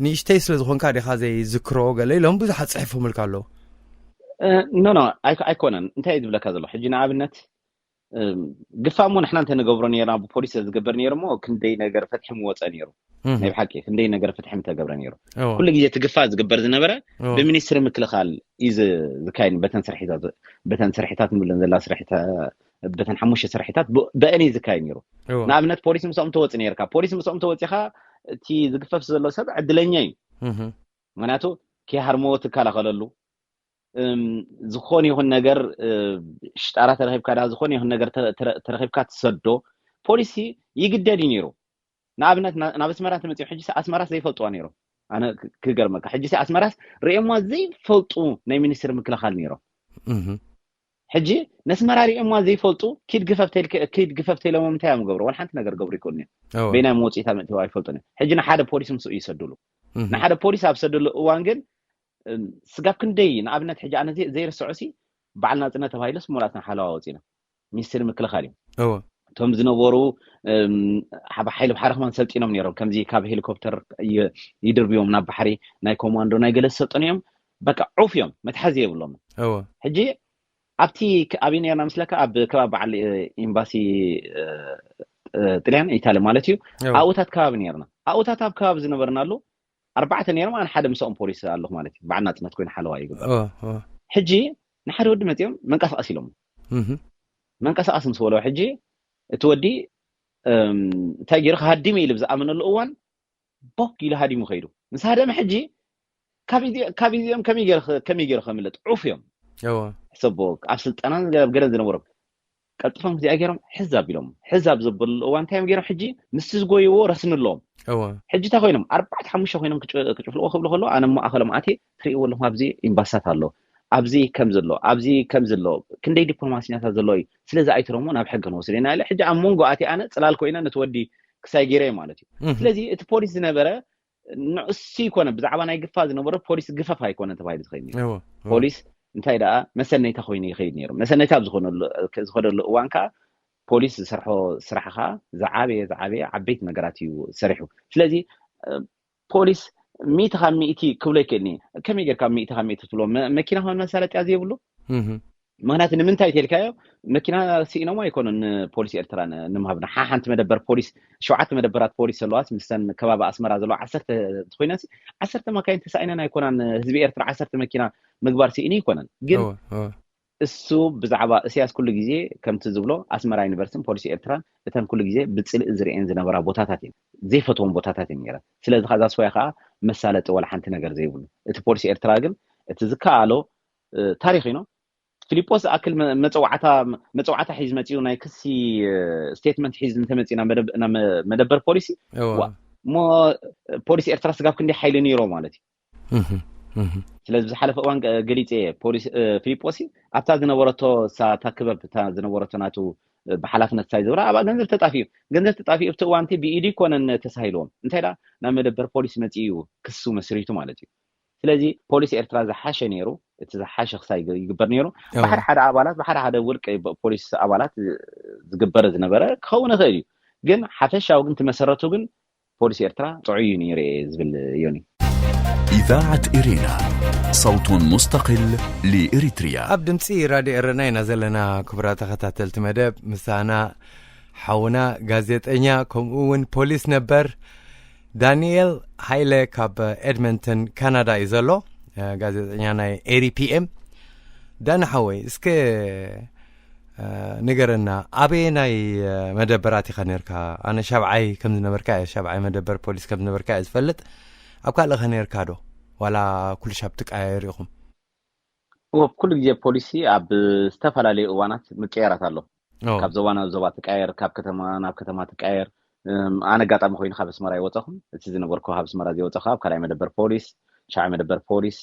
ንእሽተይ ስለ ዝኾንካ ዲኻ ዘይዝክሮ ገለ ኢሎም ብዙሓት ፅሒፎምልካ ኣለዉ። ኖ ኖ ኣይኮነን እንታይ እዩ ዝብለካ ዘሎ ሕጂ ንኣብነት ግፋ እሞ ንሕና እንተንገብሮ ነርና ብፖሊስ ዝግበር ነይሩ እሞ ክንደይ ነገር ፍትሒ ምወፀ ነይሩ። ናይ ብሓቂ ክንደይ ነገር ፍትሒ ምተገብረ ነይሩ። ኩሉ ግዜ እቲ ግፋ ዝግበር ዝነበረ ብሚኒስትሪ ምክልኻል እዩ ዝካየድ በተን ስርሒታት በተን ስርሒታት ንብለን ዘላ ስርሒታ በተን ሓሙሽተ ስርሒታት ብአን እዩ ዝካየድ ነይሩ። ንኣብነት ፖሊስ ምስኦም ተወፂ ነርካ ፖሊስ ምስኦም ተወፂኻ እቲ ዝግፈፍ ዘሎ ሰብ ዕድለኛ እዩ። ምክንያቱ ከይሃርመዎ ትከላኸለሉ ዝኾነ ይኹን ነገር ሽጣራ ተረኺብካ ዳ ዝኾነ ይኹን ነገር ተረኺብካ ትሰዶ ፖሊሲ ይግደድ እዩ ነይሩ። ንኣብነት ናብ ኣስመራ ተመፂኦም ሕጂ ኣስመራስ ዘይፈልጥዋ ነይሮም። ኣነ ክገርመካ ሕጂ ኣስመራስ ርእዮማ ዘይፈልጡ ናይ ሚኒስትሪ ምክልኻል ነይሮም። ሕጂ ነስመራ ርእዮማ ዘይፈልጡ ኪድ ግፈፍ ተይሎሞ ምንታይ እዮም ገብሩ ዋላ ሓንቲ ነገር ገብሩ ይክእሉ እዮም። በይናይ መወፅኢታ መእተው ኣይፈልጡን እዮም። ሕጂ ንሓደ ፖሊስ ምስኡ ይሰድሉ። ንሓደ ፖሊስ ኣብ ሰደሉ እዋን ግን ስጋብ ክንደይ ንኣብነት ሕጂ ኣነ ዘይርስዖ ሲ በዓል ናፅነት ተባሂሉስ ሙሉኣትና ሓለዋ ወፂና። ሚኒስትሪ ምክልኻል እዮም። እቶም ዝነበሩ ሓይሊ ባሕሪ ከማን ሰልጢኖም ነይሮም። ከምዚ ካብ ሄሊኮፕተር ይድርብዮም ናብ ባሕሪ፣ ናይ ኮማንዶ ናይ ገለ ዝሰልጠኑ እዮም። በቃ ዑፍ እዮም፣ መትሓዚ የብሎም። ሕጂ ኣብቲ ኣበይ ነርና ምስለካ፣ ኣብ ከባቢ በዓል ኤምባሲ ጥልያን ኢታሊ ማለት እዩ። ኣብኡታት ከባቢ ነርና። ኣብኡታት ኣብ ከባቢ ዝነበርናሉ ኣርባዕተ ነይሮም፣ ኣነ ሓደ ምስኦም ፖሊስ ኣለኹ ማለት እዩ። በዓል ናፅነት ኮይኑ ሓለዋ ይግበር። ሕጂ ንሓደ ወዲ መፂኦም መንቀሳቐስ ኢሎም። መንቀሳቐስ ምስ በሎ ሕጂ እቲ ወዲ እንታይ ገይሩ ክሃድም ኢሉ ብዝኣመነሉ እዋን ቦክ ኢሉ ሃዲሙ ከይዱ። ምስ ሃደመ ሕጂ ካብ እዚኦም ከመይ ገይሩ ከምልጥ? ዑፍ እዮም። ሕሰቦ ኣብ ስልጠናን ገለን ዝነበሮም ቀልጥፎም ክዚኣ ገይሮም ሕዝ ኣቢሎም። ሕዝ ኣብ ዘበሉ እዋን እንታይ እዮም ገይሮም? ሕጂ ምስቲ ዝጎይዎ ረስንሎም። ሕጂ እንታይ ኮይኖም? ኣርባዕተ ሓሙሽተ ኮይኖም ክጭፍልቆ ክብሉ ከሎ ኣነ ማእኸሎም ኣትየ ትርእይዎ ኣለኹም። ኣብዚ ኤምባሳት ኣሎ፣ ኣብዚ ከምዚ ኣሎ፣ ኣብዚ ከምዚ ኣሎ፣ ክንደይ ዲፕሎማሲኛታት ዘሎ እዩ። ስለዚ ኣይትረሞ ናብ ሕጊ ንወስድ ኢና ኢለ ሕጂ ኣብ መንጎ ኣትየ ኣነ ፅላል ኮይነ ነቲ ወዲ ክሳይ ገይረ ማለት እዩ። ስለዚ እቲ ፖሊስ ዝነበረ ንእሱ ይኮነ ብዛዕባ ናይ ግፋ ዝነበረ ፖሊስ ግፈፍ ኣይኮነን ተባሂሉ ዝኸይድ ነይሩ። ፖሊስ እንታይ ደኣ መሰነይታ ኮይኑ ይኸይድ ነይሩ። መሰነይታ ኣብ ዝኾነሉ ዝኸደሉ እዋን ከዓ ፖሊስ ዝሰርሖ ስራሕ ከዓ ዝዓበየ ዝዓበየ ዓበይቲ ነገራት እዩ ሰሪሑ። ስለዚ ፖሊስ ሚእቲ ካብ ሚእቲ ክብሎ ይክእልኒ። ከመይ ጌርካ ሚእቲ ካብ ሚእቲ ትብሎ? መኪና ከሆን መሳለጥያ ዘይብሉ ምክንያቱ ንምንታይ ተልካዮ? መኪና ስኢኖም ኣይኮኑን ንፖሊስ ኤርትራ ንምሃብና ሓሓንቲ መደበር ፖሊስ ሸውዓተ መደበራት ፖሊስ ዘለዋት ምስተን ከባቢ ኣስመራ ዘለዋ ዓሰርተ ኮይነን ዓሰርተ መካይን ተሳኢነን ኣይኮናን። ህዝቢ ኤርትራ ዓሰርተ መኪና ምግባር ስኢኑ ኣይኮነን። ግን እሱ ብዛዕባ እስያስ ኩሉ ግዜ ከምቲ ዝብሎ ኣስመራ ዩኒቨርሲቲን ፖሊስ ኤርትራን እተን ኩሉ ግዜ ብፅልኢ ዝርእየን ዝነበራ ቦታታት እየን፣ ዘይፈትዎም ቦታታት እየን ነይረን። ስለዚ ከዛ ስወያ ከዓ መሳለጢ ዋላ ሓንቲ ነገር ዘይብሉ እቲ ፖሊስ ኤርትራ ግን እቲ ዝከኣሎ ታሪኽ ኢኖ ፊሊጶስ ዝኣክል መፀዋዕታ ሒዝ መፂኡ ናይ ክሲ ስቴትመንት ሒዝ እንተመፂኡ ናብ መደበር ፖሊሲ እሞ ፖሊስ ኤርትራ ስጋብ ክንደይ ሓይሊ ነይሮ ማለት እዩ። ስለዚ ብዝሓለፈ እዋን ገሊፀ ፊሊጶሲ ኣብታ ዝነበረቶ እታ ክበብ ዝነበረቶ ናቱ ብሓላፍነት ሳይ ዝብራ ኣብኣ ገንዘብ ተጣፊኡ ገንዘብ ተጣፊኡ ኣብቲ እዋን ብኢዲ ይኮነን ተሳሂልዎም እንታይ ናብ መደበር ፖሊስ መፂኡ ክሱ መስሪቱ ማለት እዩ። ስለዚ ፖሊስ ኤርትራ ዝሓሸ ነይሩ፣ እቲ ዝሓሸ ክሳይ ይግበር ነይሩ። ብሓደ ሓደ ኣባላት ብሓደ ሓደ ውልቀ ፖሊስ ኣባላት ዝግበር ዝነበረ ክኸውን ይኽእል እዩ። ግን ሓፈሻዊ ግን ትመሰረቱ ግን ፖሊስ ኤርትራ ጥዑይ እዩ ነይሩ እየ ዝብል ዮኒ። إذاعة إرينا، صوت مستقل لإريتريا. ኣብ ድምፂ ራድዮ ኤረና ኢና ዘለና። ክቡራ ተኸታተልቲ መደብ ምሳና ሓውና ጋዜጠኛ ከምኡ እውን ፖሊስ ነበር ዳንኤል ሃይለ ካብ ኤድመንተን ካናዳ እዩ ዘሎ። ጋዜጠኛ ናይ ኤሪፒኤም። ዳኒ ሓወይ እስከ ንገረና፣ ኣበየናይ መደበራት ኢኻ ነርካ? ኣነ ሻብዓይ ከም ዝነበርካ እየ፣ ሻብዓይ መደበር ፖሊስ ከም ዝነበርካ እየ ዝፈልጥ። ኣብ ካልእ ኸ ነርካ ዶ ዋላ ኩሉ ሻብ ትቀያየሩ ኢኹም? እወ ኩሉ ግዜ ፖሊሲ ኣብ ዝተፈላለዩ እዋናት ምቅያራት ኣሎ። ካብ ዞባ ናብ ዞባ ትቀያየር፣ ካብ ከተማ ናብ ከተማ ትቀያየር። ኣነ ኣጋጣሚ ኮይኑ ካብ ኣስመራ ይወፀኹም እቲ ዝነበርኩ ካብ ኣስመራ ዘይወፀኹ ኣብ ካልኣይ መደበር ፖሊስ፣ ሻብዓይ መደበር ፖሊስ፣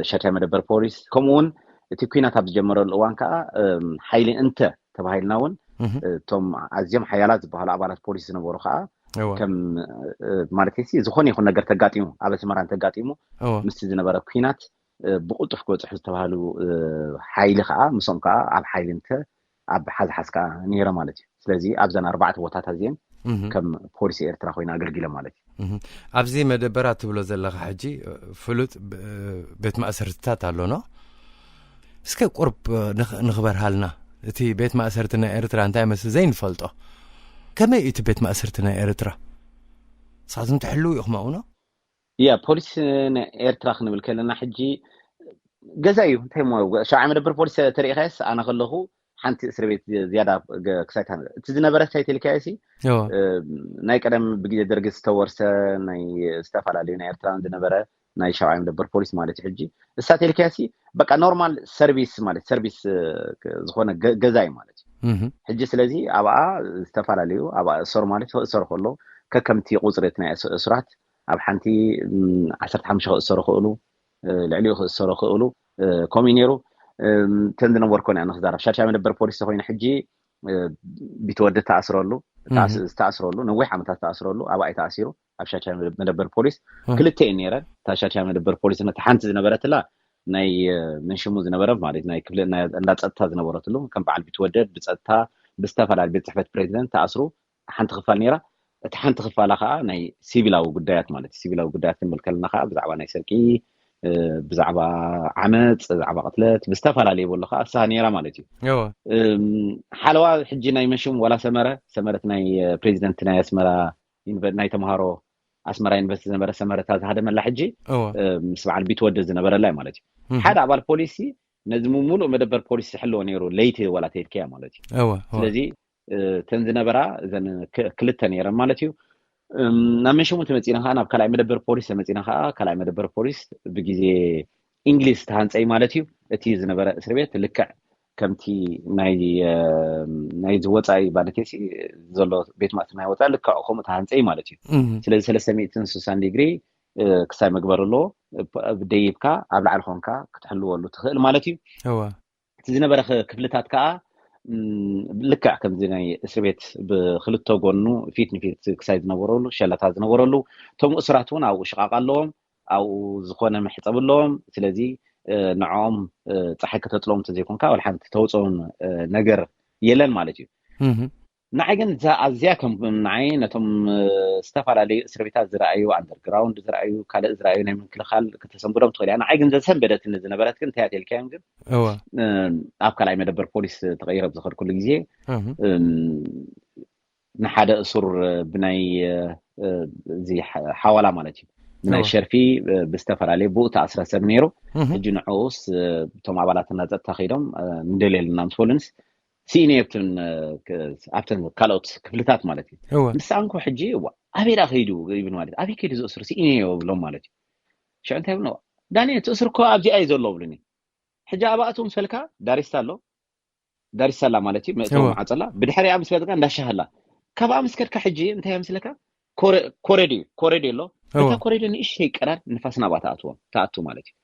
ሻድሻይ መደበር ፖሊስ ከምኡ እውን እቲ ኩናት ኣብ ዝጀመረሉ እዋን ከዓ ሓይሊ እንተ ተባሂልና እውን እቶም ኣዝዮም ሓያላት ዝበሃሉ ኣባላት ፖሊስ ዝነበሩ ከዓ ከም ማለት ሲ ዝኾነ ይኹን ነገር ተጋጢሙ ኣብ ኣስመራ እንተጋጢሙ ምስቲ ዝነበረ ኩናት ብቁልጡፍ ክበፅሑ ዝተባሃሉ ሓይሊ ከዓ ምስኦም ከዓ ኣብ ሓይሊ እንተ ኣብ ሓዝሓዝ ከዓ ነይረ ማለት እዩ። ስለዚ ኣብዘን ኣርባዕተ ቦታታት እዚአን ከም ፖሊሲ ኤርትራ ኮይነ ኣገልጊለ ማለት እዩ። ኣብዚ መደበራት ትብሎ ዘለኻ ሕጂ ፍሉጥ ቤት ማእሰርትታት ኣሎኖ? እስከ ቁርብ ንኽበርሃልና እቲ ቤት ማእሰርቲ ናይ ኤርትራ እንታይ መስል ዘይንፈልጦ። ከመይ እቲ ቤት ማእሰርቲ ናይ ኤርትራ ንስኻትኩም ትሕልው ኢኹም ኣብኡ? ያ ፖሊስ ኤርትራ ክንብል ከለና ሕጂ ገዛ እዩ። እንታይ ሞ ሸብዓይ መደበር ፖሊስ ተሪኢኻየስ ኣነ ከለኹ ሓንቲ እስር ቤት ዝያዳ ክሳይታ እቲ ዝነበረ ሳይተልካየሲ ናይ ቀደም ብግዜ ደርጊ ዝተወርሰ ናይ ዝተፈላለዩ ናይ ኤርትራን ዝነበረ ናይ ሸብዓይ መደበር ፖሊስ ማለት እዩ። ሕጂ እሳ ቴልካያሲ በቃ ኖርማል ሰርቪስ ማለት ሰርቪስ ዝኾነ ገዛ እዩ ማለት እዩ። ሕጂ ስለዚ ኣብኣ ዝተፈላለዩ ኣብኣ እሰሩ ማለት እሰሩ ከሎ ከከምቲ ቁፅሪ እቲ ናይ እሱራት ኣብ ሓንቲ ዓሰርተ ሓሙሽተ ክእሰሩ ክእሉ ልዕሊኡ ክእሰሩ ክእሉ ከምኡ ነይሩ። ከም ዝነበርኮ ኢና ንክዛረብ ሻድሻይ መደበር ፖሊስ ተኮይኑ ሕጂ ቢትወደድ ተኣስረሉ ዝተኣስረሉ ነዊሕ ዓመታት ዝተኣስረሉ ኣብኣ ተኣሲሩ ኣብ ሻድሻይ መደበር ፖሊስ ክልተ እዩ ነይረን። እታ ሻድሻይ መደበር ፖሊስ ነቲ ሓንቲ ዝነበረትላ ናይ መንሽሙ ዝነበረ ማለት ናይ ክፍሊ እንዳ ፀጥታ ዝነበረትሉ ከም በዓል ቢትወደድ ብፀጥታ ብዝተፈላለዩ ቤት ፅሕፈት ፕሬዚደንት ተኣስሩ ሓንቲ ክፋል ነይራ። እቲ ሓንቲ ክፋላ ከዓ ናይ ሲቪላዊ ጉዳያት ማለት ሲቪላዊ ጉዳያት ክንብል ከለና ከዓ ብዛዕባ ናይ ስርቂ፣ ብዛዕባ ዓመፅ፣ ብዛዕባ ቅትለት ብዝተፈላለዩ በሎ ከዓ እሳ ነይራ ማለት እዩ። ሓለዋ ሕጂ ናይ መንሽሙ ዋላ ሰመረ ሰመረት ናይ ፕሬዚደንት ናይ ኣስመራ ናይ ተምሃሮ ኣስመራ ዩኒቨርሲቲ ዝነበረ ሰመረታ ዝሃደመላ ሕጂ ምስ በዓል ቢትወደድ ዝነበረላ ማለት እዩ። ሓደ ኣባል ፖሊሲ ነዚ ሙሉእ መደበር ፖሊስ ዝሕልዎ ነይሩ ለይቲ ዋላ ተይልከያ ማለት እዩ። ስለዚ እተን ዝነበራ እዘን ክልተ ነይረን ማለት እዩ። ናብ መንሸሙ ተመፂና ከዓ ናብ ካልኣይ መደበር ፖሊስ ተመፂና ከዓ ካልኣይ መደበር ፖሊስ ብግዜ እንግሊዝ ተሃንፀይ ማለት እዩ። እቲ ዝነበረ እስር ቤት ልክዕ ከምቲ ናይ ዝወፃኢ ባነቴሲ ዘሎ ቤት ማእስር ናይ ወፃኢ ልክዕ ከምኡ ተሃንፀይ ማለት እዩ። ስለዚ ሰለስተ ሚእትን ስሳን ዲግሪ ክሳይ መግበር ኣለዎ። ደይብካ ኣብ ላዕሊ ኮንካ ክትሕልወሉ ትኽእል ማለት እዩ። እቲ ዝነበረ ክፍልታት ከዓ ልክዕ ከምዚ ናይ እስር ቤት ብክልተ ጎኑ ፊት ንፊት ክሳይ ዝነበረሉ ሸለታት ዝነበረሉ እቶም እሱራት እውን ኣብኡ ሽቃቅ ኣለዎም፣ ኣብኡ ዝኾነ መሕፀቢ ኣለዎም። ስለዚ ንዕኦም ፀሓይ ከተጥሎም እንተዘይኮንካ ወላ ሓንቲ ተውፅኦም ነገር የለን ማለት እዩ። ንዓይ ግን እዛ ኣዝያ ከም ንዓይ ነቶም ዝተፈላለዩ እስር ቤታት ዝረኣዩ ኣንደርግራውንድ ዝረኣዩ ካልእ ዝረኣዩ ናይ ምክልኻል ከተሰንብዶም ትኽእል እያ። ንዓይ ግን ዘሰንበደትኒ ዝነበረት ግን እንታይ እያ ተልካዮም ግን ኣብ ካልኣይ መደበር ፖሊስ ተቐይረ ብዝኸድኩሉ ግዜ ንሓደ እሱር ብናይ እዚ ሓዋላ ማለት እዩ ብናይ ሸርፊ ብዝተፈላለየ ብኡ ተኣስረ ሰብ ነይሩ። ሕጂ ንዕኡስ እቶም ኣባላት እና ፀጥታ ከይዶም ንደልየልና ምስ በሉንስ ስኢነዮ ኣብተን ኣብተን ካልኦት ክፍልታት ማለት እዩ። ምስ ሰኣንኩ ሕጂ ኣበይ ደኣ ከይዱ ይብል ማለት ኣበይ ከይዱ ዝእስሩ ስኢነዮ ብሎም ማለት እዩ። ሽዑ እንታይ ይብሎ ዳንኤል እቲ እስር እኮ ኣብዚኣ እዩ ዘሎ ብሉኒ። ሕጂ ኣብኣ እትው ምስ በልካ ዳሪስታ ኣሎ ዳሪስታ ኣላ ማለት እዩ መእተዊ ማዕጾ ኣላ ብድሕሪኣ ምስ በልካ እንዳሻህ ኣላ ካብኣ ምስ ከድካ ሕጂ እንታይ እያ ምስለካ ኮረድ እዩ ኮረድ ኣሎ እታ ኮረድ ንእሽተይ ቀዳድ ንፋስ ናብኣ ትኣትዎ ትኣቱ ማለት እዩ።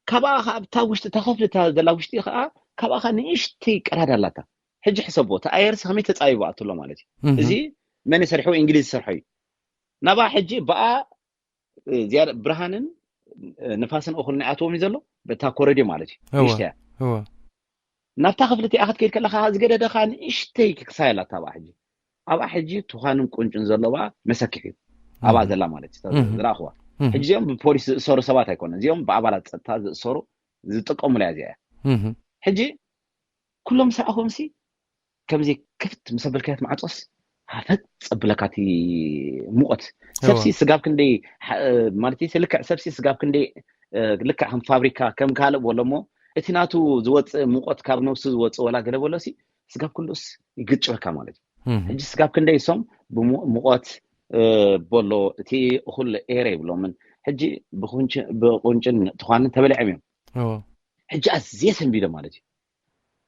ካብኣ ከዓ ኣብታ ውሽጢ እታ ክፍሊ እታ ዘላ ውሽጢ ከዓ ካብኣ ከዓ ንእሽተይ ቀዳድ ኣላታ። ሕጂ ሕሰቦ እቲ ኣየርሲ ከመይ ተፃቢቡ ኣትሎ ማለት እዩ። እዚ መን ይሰርሑ እንግሊዝ ዝሰርሖ እዩ። ናብኣ ሕጂ ብኣ ዝያዳ ብርሃንን ንፋስን እኹል ናይ ኣትዎም እዩ ዘሎ በታ ኮረድዮ ማለት እዩ። ንእሽተያ ናብታ ክፍሊ እቲኣ ክትከይድ ከለካ ዝገደደካ ንእሽተይ ክሳይ ኣላ ኣብኣ ሕጂ ኣብኣ ሕጂ ትዃንን ቁንጭን ዘለዋ መሰክሕ እዩ ኣብኣ ዘላ ማለት እዩ ዝረኣኽዋ። ሕጂ እዚኦም ብፖሊስ ዝእሰሩ ሰባት ኣይኮነ እዚኦም ብኣባላት ፀጥታ ዝእሰሩ ዝጥቀሙላ እዚኣ እያ። ሕጂ ኩሎም ሰኣኹም ሲ ከምዚ ክፍት ምስ ኣበልካያት ማዕፆስ ሃፈጥ ፀብለካ እቲ ሙቐት ሰብሲ ስጋብ ክንደይ ማለት ልክዕ ሰብሲ ስጋብ ክንደይ ልክዕ ከም ፋብሪካ ከም ካልእ በሎ እሞ እቲ ናቱ ዝወፅእ ሙቐት ካብ ነብሱ ዝወፅእ ወላ ገለ በሎ ሲ ስጋብ ክንደስ ይግጭበካ ማለት እዩ። ሕጂ ስጋብ ክንደይ እሶም ብሙቐት በሎ እቲ እኹል ኤረ ይብሎምን ሕጂ ብቁንጭን ትኳንን ተበሊዖም እዮም። ሕጂ ኣዝየ ሰንቢደ ማለት እዩ።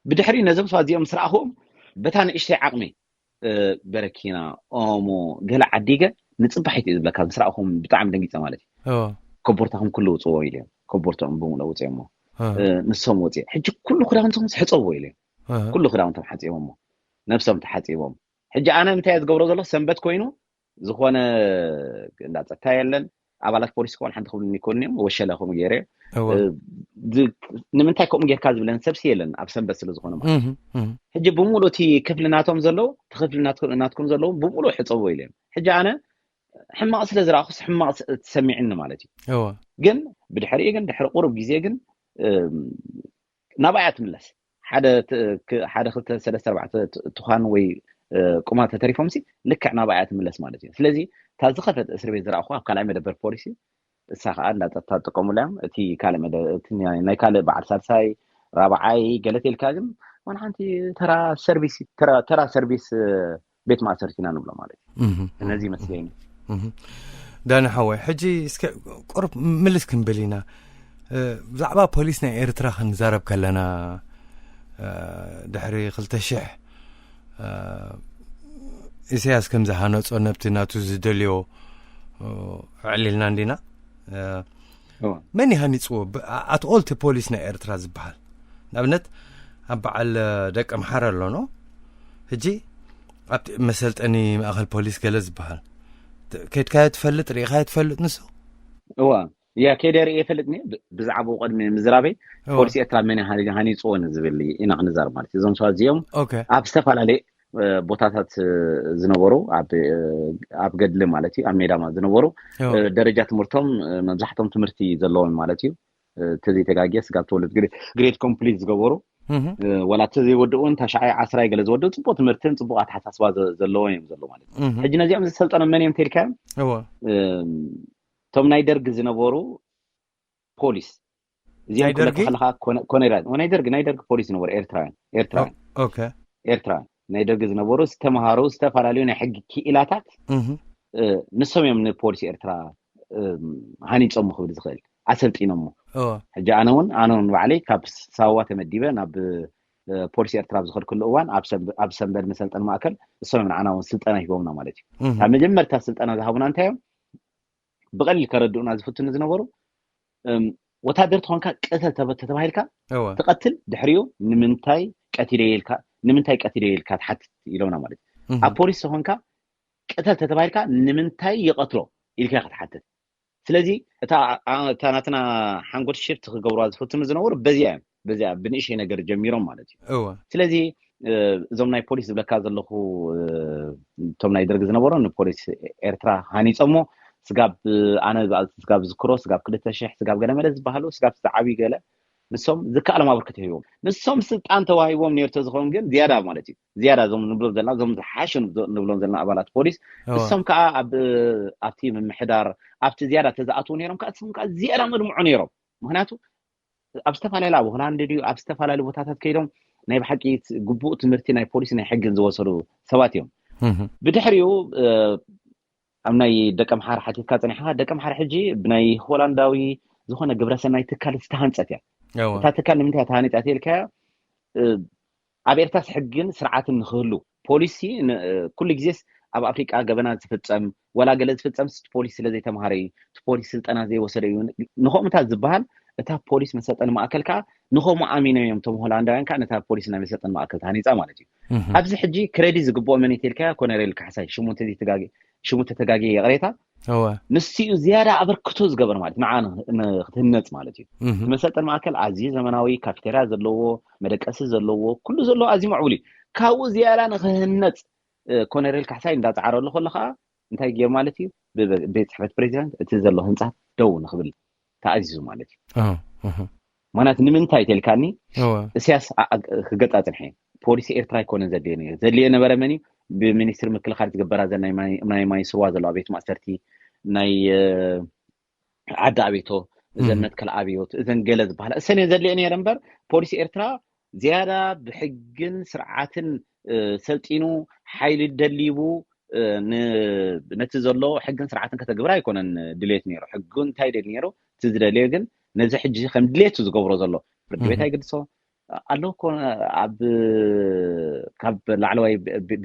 ብድሕሪ ነዞም ሰባት እዚኦም ምስ ረኣኹዎም በታ ንእሽተይ ዓቕሚ በረኪና ኦሞ ገለ ዓዲገ ንፅባሒት እዩ ዝብለካ ምስ ረኣኹዎም ብጣዕሚ ደንጊፀ ማለት እዩ። ኮቦርታኹም ኩሉ ውፅዎ ኢሉ እዮም ኮቦርትኦም ብምሉእ ውፅኦሞ። ንሶም ወፅኦም ሕጂ ኩሉ ክዳውንቶም ሕፀብዎ ኢሉ እዮም። ኩሉ ክዳውንቶም ሓፂቦሞ ነብሶም ተሓፂቦም። ሕጂ ኣነ ምንታይ እየ ዝገብሮ ዘሎ ሰንበት ኮይኑ ዝኾነ እንዳፀታ የለን ኣባላት ፖሊስ ከውን ሓንቲ ክብሉ ይኮን እዮም ወሸለ ከምኡ ገይረ ንምንታይ ከምኡ ጌርካ ዝብለን ሰብሲ የለን ኣብ ሰንበት ስለ ዝኾነ ማለት ሕጂ ብምሉእ እቲ ክፍሊ ናቶም ዘለዉ እቲ ክፍሊ ናትኩም ዘለዉ ብምሉእ ሕፀቦ ኢለ ሕጂ ኣነ ሕማቕ ስለ ዝረኣኹስ ሕማቕ ትሰሚዕኒ ማለት እዩ። ግን ብድሕሪኡ ግን ድሕሪ ቁሩብ ግዜ ግን ናብኣ እያ ትምለስ። ሓደ ክልተ ሰለስተ ኣርባዕተ ትዃን ወይ ቁማ ተተሪፎም ሲ ልክዕ ናብኣ እያ ትምለስ ማለት እዩ። ስለዚ እታ ዝኸፈት እስር ቤት ዝረእኹ ኣብ ካልኣይ መደበር ፖሊሲ እሳ ከዓ እንዳፀጥታ ዝጥቀሙላ እዮም። እቲ ካልእ መደ- እቲ ናይ ካልእ በዓል ሳልሳይ ራብዓይ ገለ ተልካ ግን ዋላ ሓንቲ ተራ ሰርቪስ ተራ- ተራ ሰርቪስ ቤት ማእሰርቲ ኢና ንብሎ ማለት እዩ። ነዚ ይመስለኒ። ዳኒ ሓወይ ሕጂ እስከ ቁሩብ ምልስ ክንብል ኢና። ብዛዕባ ፖሊስ ናይ ኤርትራ ክንዛረብ ከለና ድሕሪ ክልተ ሽሕ ኢሳያስ ከም ዝሃነጾ ነብቲ ናቱ ዝደልዮ ኣዕሊልና እንዲና። መን ይሃኒፅዎ? ኣትኦልቲ ፖሊስ ናይ ኤርትራ ዝበሃል ንኣብነት ኣብ በዓል ደቂ ኣምሓራ ኣሎኖ ሕጂ ኣብቲ መሰልጠኒ ማእኸል ፖሊስ ገለ ዝበሃል ከድካዮ ትፈልጥ ርኢኻዮ ትፈልጥ ንሱ? እዋ ያ ከይደ ርእየ ፈልጥኒ። ብዛዕባኡ ቅድሚ ምዝራበይ ፖሊስ ኤርትራ መን ሃኒፅዎ ንዝብል ኢና ክንዛረብ ማለት እዩ። እዞም ሰባት እዚኦም ኣብ ዝተፈላለየ ቦታታት ዝነበሩ፣ ኣብ ገድሊ ማለት እዩ፣ ኣብ ሜዳማ ዝነበሩ፣ ደረጃ ትምህርቶም መብዛሕቶም ትምህርቲ ዘለዎም ማለት እዩ። ተዘይተጋግየ ስጋብ ተወለድ ግሬድ ኮምፕሊት ዝገበሩ፣ ዋላ ተዘይወድኡ እውን ታሽዓይ ዓስራይ ገለ ዝወድኡ፣ ፅቡቅ ትምህርትን ፅቡቅ ኣተሓሳስባ ዘለዎም እዮም ዘሎ ማለት እዩ። ሕጂ ነዚኦም ዝሰልጠኖም መን እዮም ተልካዮም? እቶም ናይ ደርግ ዝነበሩ ፖሊስ እዚኦም ክብለካ ከለካ፣ ኮነራ ናይ ደርግ ናይ ደርግ ፖሊስ ዝነበሩ ኤርትራውያን ኤርትራውያን ኤርትራውያን ናይ ደርግ ዝነበሩ ዝተምሃሩ ዝተፈላለዩ ናይ ሕጊ ክኢላታት፣ ንሶም እዮም ንፖሊስ ኤርትራ ሃኒፆሞ ክብል ዝኽእል፣ ኣሰልጢኖሞ። ሕጂ ኣነ እውን ኣነ እውን ባዕለይ ካብ ሳዋ ተመዲበ ናብ ፖሊስ ኤርትራ ኣብ ዝኸድክሉ እዋን ኣብ ሰንበድ መሰልጠኒ ማእከል እሶም እዮም ንዓና እውን ስልጠና ሂቦምና ማለት እዩ። ካብ መጀመርታ ስልጠና ዝሃቡና እንታይ እዮም? ብቐሊል ከረድኡና ዝፍትኑ ዝነበሩ፣ ወታደር ተኾንካ ቅተል ተተባሂልካ ትቐትል፣ ድሕሪኡ ንምንታይ ቀቲለ ኢልካ፣ ንምንታይ ቀቲለ ኢልካ ትሓትት ኢሎምና ማለት እዩ። ኣብ ፖሊስ ተኾንካ ቅተል ተተባሂልካ ንምንታይ ይቐትሎ ኢልካ ክትሓትት። ስለዚ እታ ናትና ሓንጎል ሽፍት ክገብርዋ ዝፍትኑ ዝነበሩ በዚኣ እዮም። በዚኣ ብንእሽተይ ነገር ጀሚሮም ማለት እዩ። ስለዚ እዞም ናይ ፖሊስ ዝብለካ ዘለኹ፣ እቶም ናይ ደርግ ዝነበሩ ንፖሊስ ኤርትራ ሃኒፆሞ፣ ስጋብ ኣነ ስጋብ ዝክሮ ስጋብ ክልተ ሽሕ ስጋብ ገለ መለ ዝበሃሉ ስጋብ ዝዓብዩ ገለ ንሶም ዝከኣሎም ኣበርክቶ ሂቦም። ንሶም ስልጣን ተዋሂቦም ነርቶ ዝኸውን ግን ዝያዳ ማለት እዩ። ዝያዳ እዞም ንብሎም ዘለና እዞም ዝሓሸ ንብሎም ዘለና ኣባላት ፖሊስ ንሶም ከዓ ኣብቲ ምምሕዳር ኣብቲ ዝያዳ ተዝኣትዉ ነይሮም ከዓ እሶም ከዓ ዝያዳ መልምዑ ነይሮም። ምክንያቱ ኣብ ዝተፈላለዩ ኣብ ሆላንድ ድዩ ኣብ ዝተፈላለዩ ቦታታት ከይዶም ናይ ብሓቂ ግቡእ ትምህርቲ ናይ ፖሊስ ናይ ሕግን ዝወሰዱ ሰባት እዮም። ብድሕሪኡ ኣብ ናይ ደቀምሓረ ሓቲትካ ፀኒሕካ፣ ደቀምሓረ ሕጂ ብናይ ሆላንዳዊ ዝኾነ ግብረሰናይ ትካል ዝተሃንፀት እያ። እታ ትካል ንምንታይ ተሃኒፃ ኢልካያ? ኣብ ኤርትራስ ሕግን ስርዓትን ንክህሉ ፖሊሲ ኩሉ ግዜስ ኣብ ኣፍሪቃ ገበናት ዝፍፀም ዋላ ገለ ዝፍፀም ፖሊስ ስለዘይተምሃረ እዩ፣ እቲ ፖሊስ ስልጠና ዘይወሰደ እዩ ንኸምኡታት ዝበሃል። እታ ፖሊስ መሰልጠኒ ማእከል ከዓ ንኸምኡ ኣሚኖም እዮም። እቶም ሆላንዳውያን ከዓ ነታ ፖሊስ ናይ መሰልጠኒ ማእከል ተሃኒፃ ማለት እዩ። ኣብዚ ሕጂ ክሬዲት ዝግብኦ መን እዩ ተልካያ? ኮነሬል ካሕሳይ ሽሙ እንተዘይተጋጊ ሽሙ ተተጋጊ ይቕሬታ። ንሱ እዩ ዝያዳ ኣበርክቶ ዝገበር ማለት ንዓ ንክትህነፅ ማለት እዩ። መሰልጠኒ ማእከል ኣዝዩ ዘመናዊ ካፌቴርያ ዘለዎ፣ መደቀሲ ዘለዎ፣ ኩሉ ዘለዎ ኣዝዩ ምዕቡል እዩ። ካብኡ ዝያዳ ንክህነፅ ኮነሬል ካሕሳይ እንዳፀዓረሉ ከሎ ከዓ እንታይ ገይሩ ማለት እዩ? ቤት ፅሕፈት ፕሬዚዳንት እቲ ዘሎ ህንፃ ደው ንክብል ተኣዚዙ ማለት እዩ። ምክንያቱ ንምንታይ ተልካኒ እስያስ ክገጣ ፅንሐ ፖሊሲ ኤርትራ ኣይኮነን ዘድልየ ነይሩ። ዘድልየ ነበረ መን እዩ? ብሚኒስትሪ ምክልኻል ዝግበራ ዘ ናይ ማይ ስዋ ዘለዋ ቤት ማእሰርቲ ናይ ዓዲ ኣቤቶ፣ እዘን መትከል ኣብዮት፣ እዘን ገለ ዝበሃላ እሰን እየን ዘድልየ ነይረ እምበር ፖሊሲ ኤርትራ ዝያዳ ብሕግን ስርዓትን ሰልጢኑ ሓይሊ ደሊቡ ነቲ ዘሎ ሕግን ስርዓትን ከተግብር ኣይኮነን ድሌት ነይሩ። ሕጉ እንታይ ደል ነይሩ? እቲ ዝደልዮ ግን ነዚ ሕጂ ከም ድሌቱ ዝገብሮ ዘሎ ፍርዲ ቤት ኣይግድሶ ኣሎ እኮ ኣብ ካብ ላዕለዋይ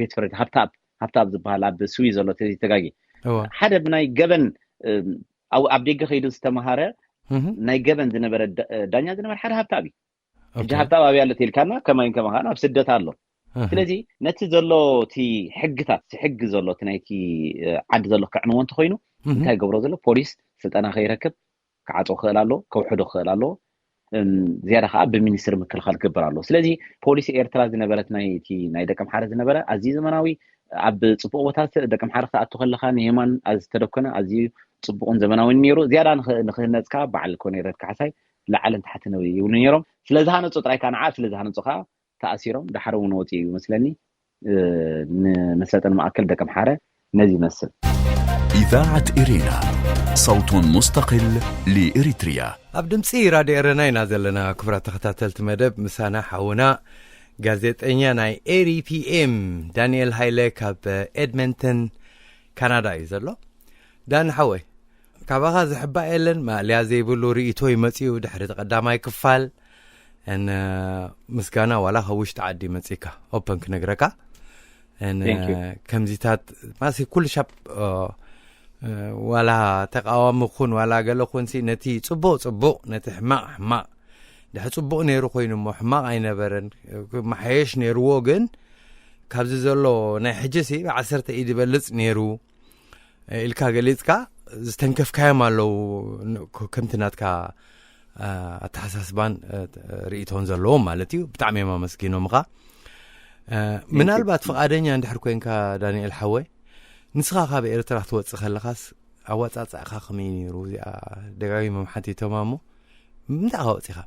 ቤት ፍርዲ ሃብታብ ሃብታብ ዝበሃል ኣብ ስዊ ዘሎ ተጋጊ ሓደ ብናይ ገበን ኣብ ደገ ከይዱ ዝተምሃረ ናይ ገበን ዝነበረ ዳኛ ዝነበረ ሓደ ሃብታብ እዩ። ሕጂ ሃብታም ኣብያ ኣሎ ተልካና ከማይን ከማኻን ኣብ ስደት ኣሎ። ስለዚ ነቲ ዘሎ እቲ ሕግታት እቲ ሕጊ ዘሎ እቲ ናይቲ ዓዲ ዘሎ ክዕንዎ እንተኮይኑ እንታይ ገብሮ ዘሎ ፖሊስ ስልጠና ከይረክብ ክዓጾ ክኽእል ኣሎ፣ ከውሕዶ ክኽእል ኣሎ። ዝያዳ ከዓ ብሚኒስትሪ ምክልኻል ክግበር ኣሎ። ስለዚ ፖሊሲ ኤርትራ ዝነበረት ናይ እቲ ናይ ደቀምሓረ ዝነበረ ኣዝዩ ዘመናዊ ኣብ ፅቡቅ ቦታ ደቀምሓረ ክትኣቱ ከለካ ንየማን ዝተደኮነ ኣዝዩ ፅቡቅን ዘመናዊን ነይሩ። ዝያዳ ንክህነፅካ በዓል ኮኔረድ ካሕሳይ ላዕልን ታሕትን ይብሉ ነይሮም። ስለዝሃነፁ ጥራይ ከዓ ንዓ ስለዝሃነፁ ከዓ ተኣሲሮም ዳሕረ እውን ወፂኡ እዩ መስለኒ። ንመሰልጠኒ ማእከል ደቀምሓረ ነዚ ይመስል። إذاعة إرينا، صوت مستقل لإريتريا. ኣብ ድምፂ ራድዮ ኤረና ኢና ዘለና። ክቡራት ተኸታተልቲ መደብ ምሳና ሓውና ጋዜጠኛ ናይ ኤሪፒኤም ዳንኤል ሃይለ ካብ ኤድመንተን ካናዳ እዩ ዘሎ። ዳን ሓወይ፣ ካባኻ ዝሕባእ የለን። ማእልያ ዘይብሉ ርእይቶ ይመጽኡ ድሕሪ እቲ ቀዳማይ ክፋል። ን ምስጋና ዋላ ካብ ውሽጢ ዓዲ መጺካ ኦፐን ክነግረካ። ከምዚታት ማሲ ኩሉ ሻብ ዋላ ተቃዋሚ ኩን ዋላ ገለ ኩንሲ ነቲ ጽቡቕ ጽቡቕ ነቲ ሕማቕ ሕማቕ ድሕ ጽቡቕ ነይሩ ኮይኑ እሞ ሕማቕ ኣይነበረን። መሓየሽ ነይርዎ ግን ካብዚ ዘሎ ናይ ሕጂ ሲ ብዓሰርተ ኢድ ይበልጽ ነይሩ ኢልካ ገሊጽካ። ዝተንከፍካዮም ኣለዉ፣ ከምቲ ናትካ ኣተሓሳስባን ርእቶን ዘለዎም ማለት እዩ። ብጣዕሚ እዮም ኣመስጊኖምኻ። ምናልባት ፍቓደኛ እንድሕር ኮንካ፣ ዳንኤል ሓወይ፣ ንስኻ ካብ ኤርትራ ክትወፅእ ከለኻስ ኣወፃፅዕኻ ከመይ ነይሩ? እዚኣ ደጋጊሞም ሓቲቶም እሞ፣ ብምንታይ ኢኻ ወፂኻ?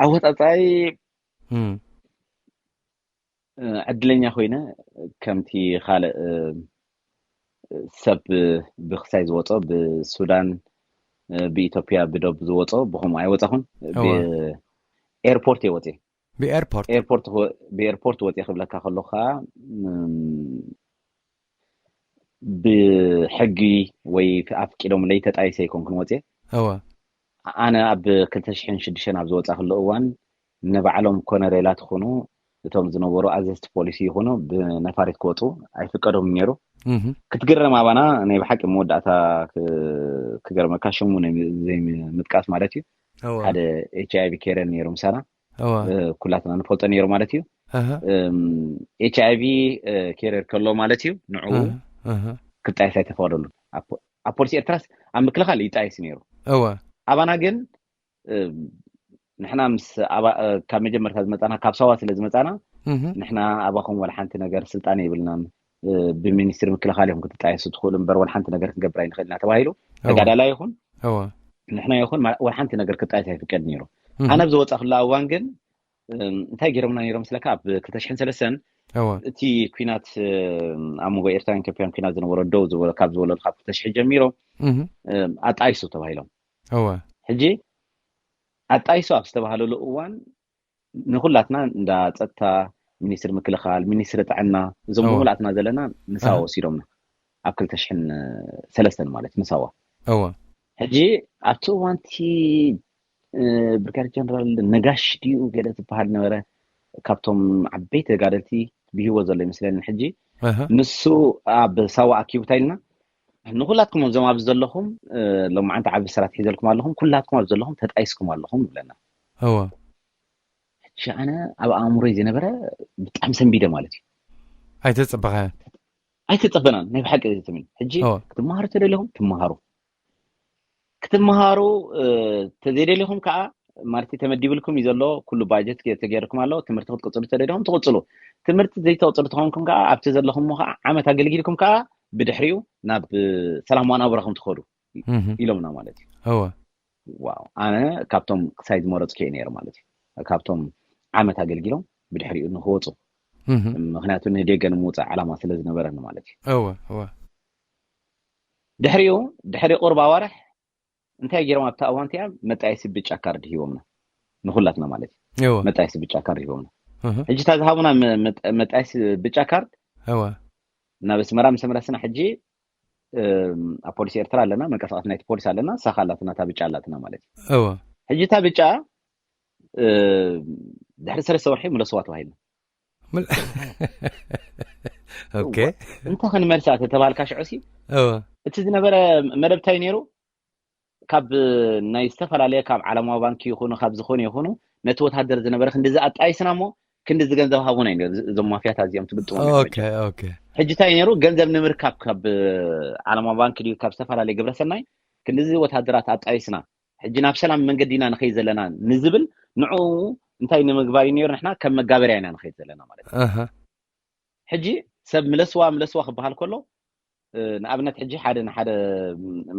ኣወፃፃይ ዕድለኛ ኮይነ፣ ከምቲ ካልእ ሰብ ብክሳይ ዝወፆ፣ ብሱዳን፣ ብኢትዮጵያ፣ ብደብ ዝወፆ፣ ብከምኡ ኣይወፃኹን። ኤርፖርት እየ ወፂ። ብኤርፖርት? ብኤርፖርት ወፂ ክብለካ ከለካ፣ ብሕጊ ወይ ኣፍቂዶምለይ ተጣይሰ ኣይኮንኩን ወፂ። ኣነ ኣብ ክልተ ሽሕን ሽዱሽተን ኣብ ዝወፃ ክሉ እዋን፣ ንባዕሎም ኮነሬላት ይኹኑ፣ እቶም ዝነበሩ ኣዘዝቲ ፖሊሲ ይኹኑ፣ ብነፋሪት ክወፁ ኣይፍቀዶም ነይሩ። ክትግረም ኣባና ናይ ብሓቂ መወዳእታ፣ ክገርመካ፣ ሽሙ ዘይምጥቃስ ማለት እዩ። ሓደ ኤች ኣይ ቪ ኬረር ነይሩ ምሳና፣ ኩላትና ንፈልጦ ነይሩ ማለት እዩ። ኤች ኣይ ቪ ኬረር ከሎ ማለት እዩ፣ ንዕኡ ክጣየስ ኣይተፈቀደሉን። ኣብ ፖሊሲ ኤርትራስ ኣብ ምክልኻል ይጣየስ ነይሩ። ኣባና ግን ንሕና ምስ፣ ካብ መጀመርታ ዝመፃና፣ ካብ ሳዋ ስለ ዝመፃና፣ ንሕና ኣባኹም ዋላ ሓንቲ ነገር ስልጣን የብልናን፣ ብሚኒስትሪ ምክልኻል ኢኹም ክትጣየሱ ትኽእሉ እምበር፣ ዋላ ሓንቲ ነገር ክንገብር ኣይንኽእል ኢና ተባሂሉ። ተጋዳላይ ይኹን ንሕና ይኹን፣ ዋላ ሓንቲ ነገር ክጣየስ ኣይፍቀድ ነይሩ። ኣነ ኣብ ዝወፃ ክላ እዋን ግን እንታይ ገይሮምና ነይሮም ስለካ፣ ኣብ ክልተ ሽሕን ሰለስተን እቲ ኩናት፣ ኣብ መንጎ ኤርትራን ኢትዮጵያን ኩናት ዝነበሮ ደው ዝበሎ፣ ካብ ዝበለሉ ካብ ክልተ ሽሕ ጀሚሮም ኣጣይሱ ተባሂሎም። ሕጂ ኣጣይሱ ኣብ ዝተባሃለሉ እዋን፣ ንኩላትና እንዳ ፀጥታ፣ ሚኒስትሪ ምክልኻል፣ ሚኒስትሪ ጥዕና፣ እዞም ምሉኣትና ዘለና ንሳዋ ወሲዶምና፣ ኣብ ክልተ ሽሕን ሰለስተን ማለት ንሳዋ። ሕጂ ኣብቲ እዋንቲ ብርጋዴር ጀነራል ነጋሽ ድዩ ገለ ዝበሃል ነበረ፣ ካብቶም ዓበይቲ ተጋደልቲ ብህይወት ዘሎ ይመስለኒ ሕጂ። ንሱ ኣብ ሳዋ ኣኪቡ እንታይ ኢልና፣ ንኩላትኩም እዞም ኣብዚ ዘለኹም፣ ሎማዓንቲ ዓቢ ስራት ሒዘልኩም ኣለኹም፣ ኩላትኩም ኣብዚ ዘለኹም ተጣይስኩም ኣለኹም ይብለና። ሕጂ ኣነ ኣብ ኣእምሮይ ዝነበረ ብጣዕሚ ሰንቢደ ማለት እዩ። ኣይተጸበኻዮን? ኣይተጸበናን፣ ናይ ብሓቂ ትምን። ሕጂ ክትመሃሩ ተደሊኹም ትመሃሩ፣ ክትመሃሩ ተዘይደሊኹም ከዓ ማለት ተመዲብልኩም እዩ ዘሎ፣ ኩሉ ባጀት ተገይርኩም ኣሎ። ትምህርቲ ክትቅፅሉ ተደሊኹም ትቅፅሉ፣ ትምህርቲ ዘይተቅፅሉ ተኾንኩም ከዓ ኣብቲ ዘለኹም ከዓ ዓመት ኣገልጊልኩም ከዓ ብድሕሪኡ ናብ ሰላም ዋናብራኹም ትኸዱ ኢሎምና ማለት እዩ። ዋው፣ ኣነ ካብቶም ክሳይ ዝመረፅኩ እየ ነይረ ማለት እዩ። ካብቶም ዓመት ኣገልጊሎም ብድሕሪኡ ንክወፁ፣ ምክንያቱ ንደገ ንምውፃእ ዓላማ ስለ ዝነበረኒ ማለት እዩ። ድሕሪኡ፣ ድሕሪ ቁርብ ኣዋርሕ እንታይ ገይሮም ኣብታ እዋን እቲኣ፣ መጣየሲ ብጫ ካርድ ሂቦምና፣ ንኩላትና ማለት እዩ። መጣየሲ ብጫ ካርድ ሂቦምና። ሕጂ እታ ዝሃቡና መጣየሲ ብጫ ካርድ ናብ ኣስመራ ምስ መለስና፣ ሕጂ ኣብ ፖሊስ ኤርትራ ኣለና፣ መንቀሳቐሲ ናይቲ ፖሊስ ኣለና፣ ሳኻ ኣላትና፣ እታ ብጫ ኣላትና ማለት እዩ። ሕጂ እታ ብጫ ድሕሪ ሰለስተ ወርሒ ምለስዋ ተባሂልና። ኦኬ። እንታይ ክንመልሳ ተተባልካ ሽዑ ሲ፣ እቲ ዝነበረ መደብ እንታይ ነይሩ? ካብ ናይ ዝተፈላለየ፣ ካብ ዓለማዊ ባንኪ ይኹኑ ካብ ዝኾኑ ይኹኑ፣ ነቲ ወታደር ዝነበረ ክንድዚ ኣጣይስና እሞ ክንድዚ ገንዘብ ሃቡና እዩ ነይሩ። እዞም ማፍያታት እዚኦም ትግጥሞም እዮም። ሕጂ እንታይ ነይሩ? ገንዘብ ንምርካብ ካብ ዓለማዊ ባንኪ ድዩ ካብ ዝተፈላለየ ግብረሰናይ ክንድዚ ወታደራት ኣጣይስና፣ ሕጂ ናብ ሰላም መንገዲ ኢና ንኸይድ ዘለና ንዝብል፣ ንዕኡ እንታይ ንምግባር እዩ ነይሩ? ንሕና ከም መጋበርያ ኢና ንኸይድ ዘለና ማለት እዩ። ሕጂ ሰብ ምለስዋ ምለስዋ ክበሃል ከሎ፣ ንኣብነት ሕጂ ሓደ ንሓደ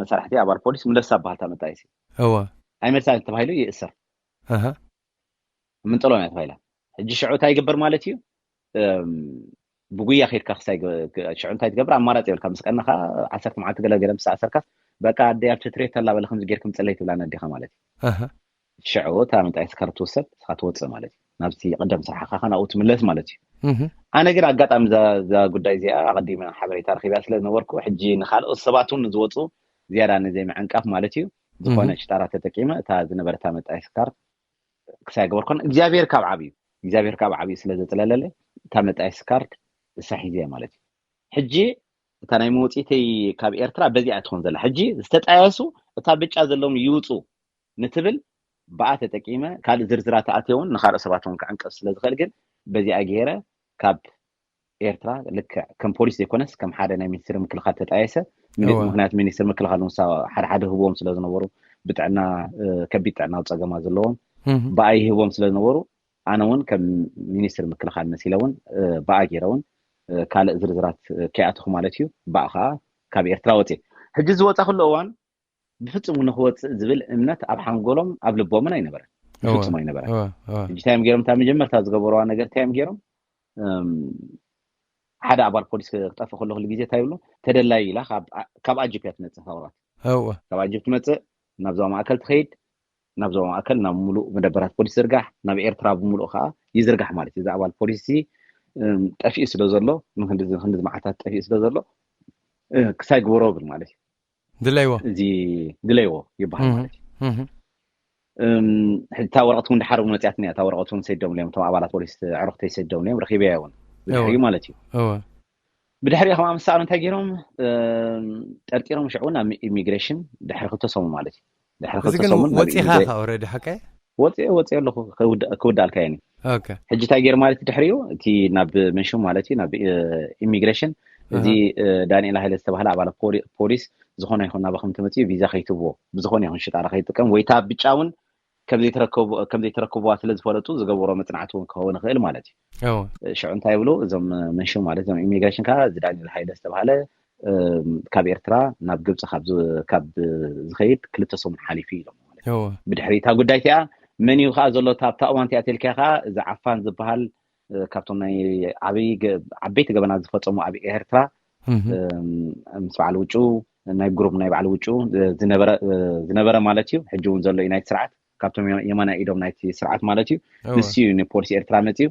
መሳርሕቲ ኣባል ፖሊስ ምለሳ በሃል፣ እታ መጣየሲ ኣይመልሳ ተባሂሉ ይእሰር። ምንጠሎም እያ ተባሂላ። ሕጂ ሽዑ እንታይ ይግበር ማለት እዩ? ብጉያ ከይድካ ክሳይ፣ ሽዑ እንታይ ትገብር? ኣማራፂ የብልካ። ምስ ቀናኻ ዓሰርተ መዓልቲ ገለ ገለ ምስ ኣሰርካስ፣ በቃ ኣደይ ኣብቲ ትሬት ኣላ በለ ከምዚ ጌርኩም ፅለይ ትብላ ነዲኻ ማለት እዩ። ሽዑ እታ መጣየሲ ካርድ ትውሰድ፣ ንስኻ ትወፅእ ማለት እዩ። ናብቲ ቅደም ስራሕኻ ናብኡ ትምለስ ማለት እዩ። ኣነ ግን ኣጋጣሚ እዛ ጉዳይ እዚኣ ኣቐዲመ ሓበሬታ ረኺባ ስለ ዝነበርኩ፣ ሕጂ ንኻልኦት ሰባት እውን ንዝወፁ ዝያዳ ንዘይምዕንቃፍ ማለት እዩ፣ ዝኾነ ሽጣራ ተጠቂመ እታ ዝነበረታ መጣየሲ ካርድ ክሳይ ገበርኮን እግዚኣብሔር ካብ ዓብዩ፣ እግዚኣብሔር ካብ ዓብዩ ስለ ዘጥለለለ እታ መጣየሲ ካርድ እሳ ሒዘ ማለት እዩ። ሕጂ እታ ናይ መውፅኢተይ ካብ ኤርትራ በዚኣ ትኾን ዘላ። ሕጂ ዝተጣየሱ እታ ብጫ ዘለዎም ይውፁ ንትብል ብኣ ተጠቂመ ካልእ ዝርዝራት ኣትየ እውን ንካልእ ሰባት እውን ክዕንቀፍ ስለ ዝኽእል ግን በዚኣ ገይረ ካብ ኤርትራ ልክዕ ከም ፖሊስ ዘይኮነስ ከም ሓደ ናይ ሚኒስትሪ ምክልኻል ተጣየሰ። ምክንያቱ ሚኒስትሪ ምክልኻል ንሳ ሓደ ሓደ ህብዎም ስለ ዝነበሩ ብጥዕና ከቢድ ጥዕናዊ ፀገማ ዘለዎም ብኣይ ህብዎም ስለ ዝነበሩ ኣነ እውን ከም ሚኒስትሪ ምክልኻል መሲለ እውን ብኣ ገይረ እውን ካልእ ዝርዝራት ከይኣተኹ ማለት እዩ። ብኣ ከዓ ካብ ኤርትራ ወፅእ ሕጂ ዝወፃ ክሉ እዋን ብፍፁም ንክወፅእ ዝብል እምነት ኣብ ሓንጎሎም ኣብ ልቦምን ኣይነበረን። ብፍፁም ኣይነበረን። ሕጂ ታይም ገይሮም እታ መጀመርታ ዝገበረዋ ነገር ታይም ገይሮም ሓደ ኣባል ፖሊስ ክጠፍእ ከሎ ክሉ ግዜ እንታይ ይብሉ ተደላይ ኢላ ካብ ኣጅፕ እያ ትመፅእ። ታውራት ካብ ኣጅፕ ትመፅእ ናብ ዞባ ማእከል ትኸይድ ናብ ዞባ ማእከል ናብ ሙሉእ መደበራት ፖሊስ ዝርጋሕ ናብ ኤርትራ ብምሉእ ከዓ ይዝርጋሕ ማለት እዩ። እዚ ኣባል ፖሊስ እዚ ጠፊኡ ስለ ዘሎ ንክንዲ መዓታት ጠፊኡ ስለ ዘሎ ክሳይ ግበሮ ብል ማለት እዩ። ድለይዎ እዚ ድለይዎ ይበሃል ማለት እዩ። እታ ወረቐት እውን ድሓር እውን መፅያትኒ እያ። እታ ወረቐት እውን ሰዲዶምሉ እዮም እቶም ኣባላት ፖሊስ ኣዕሩኽተይ ሰዲዶምሉ እዮም ረኺበያ እውን ብድሕሪኡ ማለት እዩ። ብድሕሪኡ ከም ኣምሳኣሉ እንታይ ገይሮም ጠርጢሮም ሽዑ ናብ ኢሚግሬሽን ድሕሪ ክልተ ሰሙን ማለት እዩ። ድሕሪ እዚ ክልተ ግን ሰሙን ናብ ወፂኻ ኢሚግሬ- ኢኻ ኦልሬዲ ሓቀ ወፂ ወፂ ኣለኹ ክውድ- ክውዳእልካ እየ። ኦኬ ሕጂ እንታይ ገይሩ ማለት እዩ ድሕሪኡ እቲ ናብ መንሽን ማለት እዩ ናብ ኢሚግሬሽን እዚ ዳንኤል ሃይለ ዝተባሃለ ኣባላት ፖሊ- ፖሊስ ዝኾነ ይኹን ናባኹም ትመፅኡ ቪዛ ከይትብዎ ብዝኾነ ይኹን ሽጣራ ከይጥቀም ወይ እታ ብጫ እውን ከም ዘይተረከብዋ ስለ ዝፈለጡ ዝገበሮ መፅናዕቲ እውን ክኸውን ይኽእል ማለት እዩ። ሽዑ እንታይ ይብሉ እዞም መንሽን ማለት እዞም ኢሚግሬሽን ከዓ እዚ ዳንኤል ሃይለ ዝተባሃለ ካብ ኤርትራ ናብ ግብፂ ካብ ዝኸይድ ክልተ ሰሙን ሓሊፉ ኢሎም። ብድሕሪ እታ ጉዳይ እቲኣ መን እዩ ከዓ ዘሎ ኣብታ እዋን እቲኣ ተልክያ ከዓ እዚ ዓፋን ዝበሃል ካብቶም ናይ ዓበይቲ ገበናት ዝፈፀሙ ኣብ ኤርትራ ምስ በዓል ውጩ ናይ ግሩፕ ናይ በዓል ውጩ ዝነበረ ማለት እዩ። ሕጂ እውን ዘሎ እዩ ናይቲ ስርዓት ካብቶም የማናይ ኢዶም ናይቲ ስርዓት ማለት እዩ። ንሱ እዩ ንፖሊስ ኤርትራ መፅዩ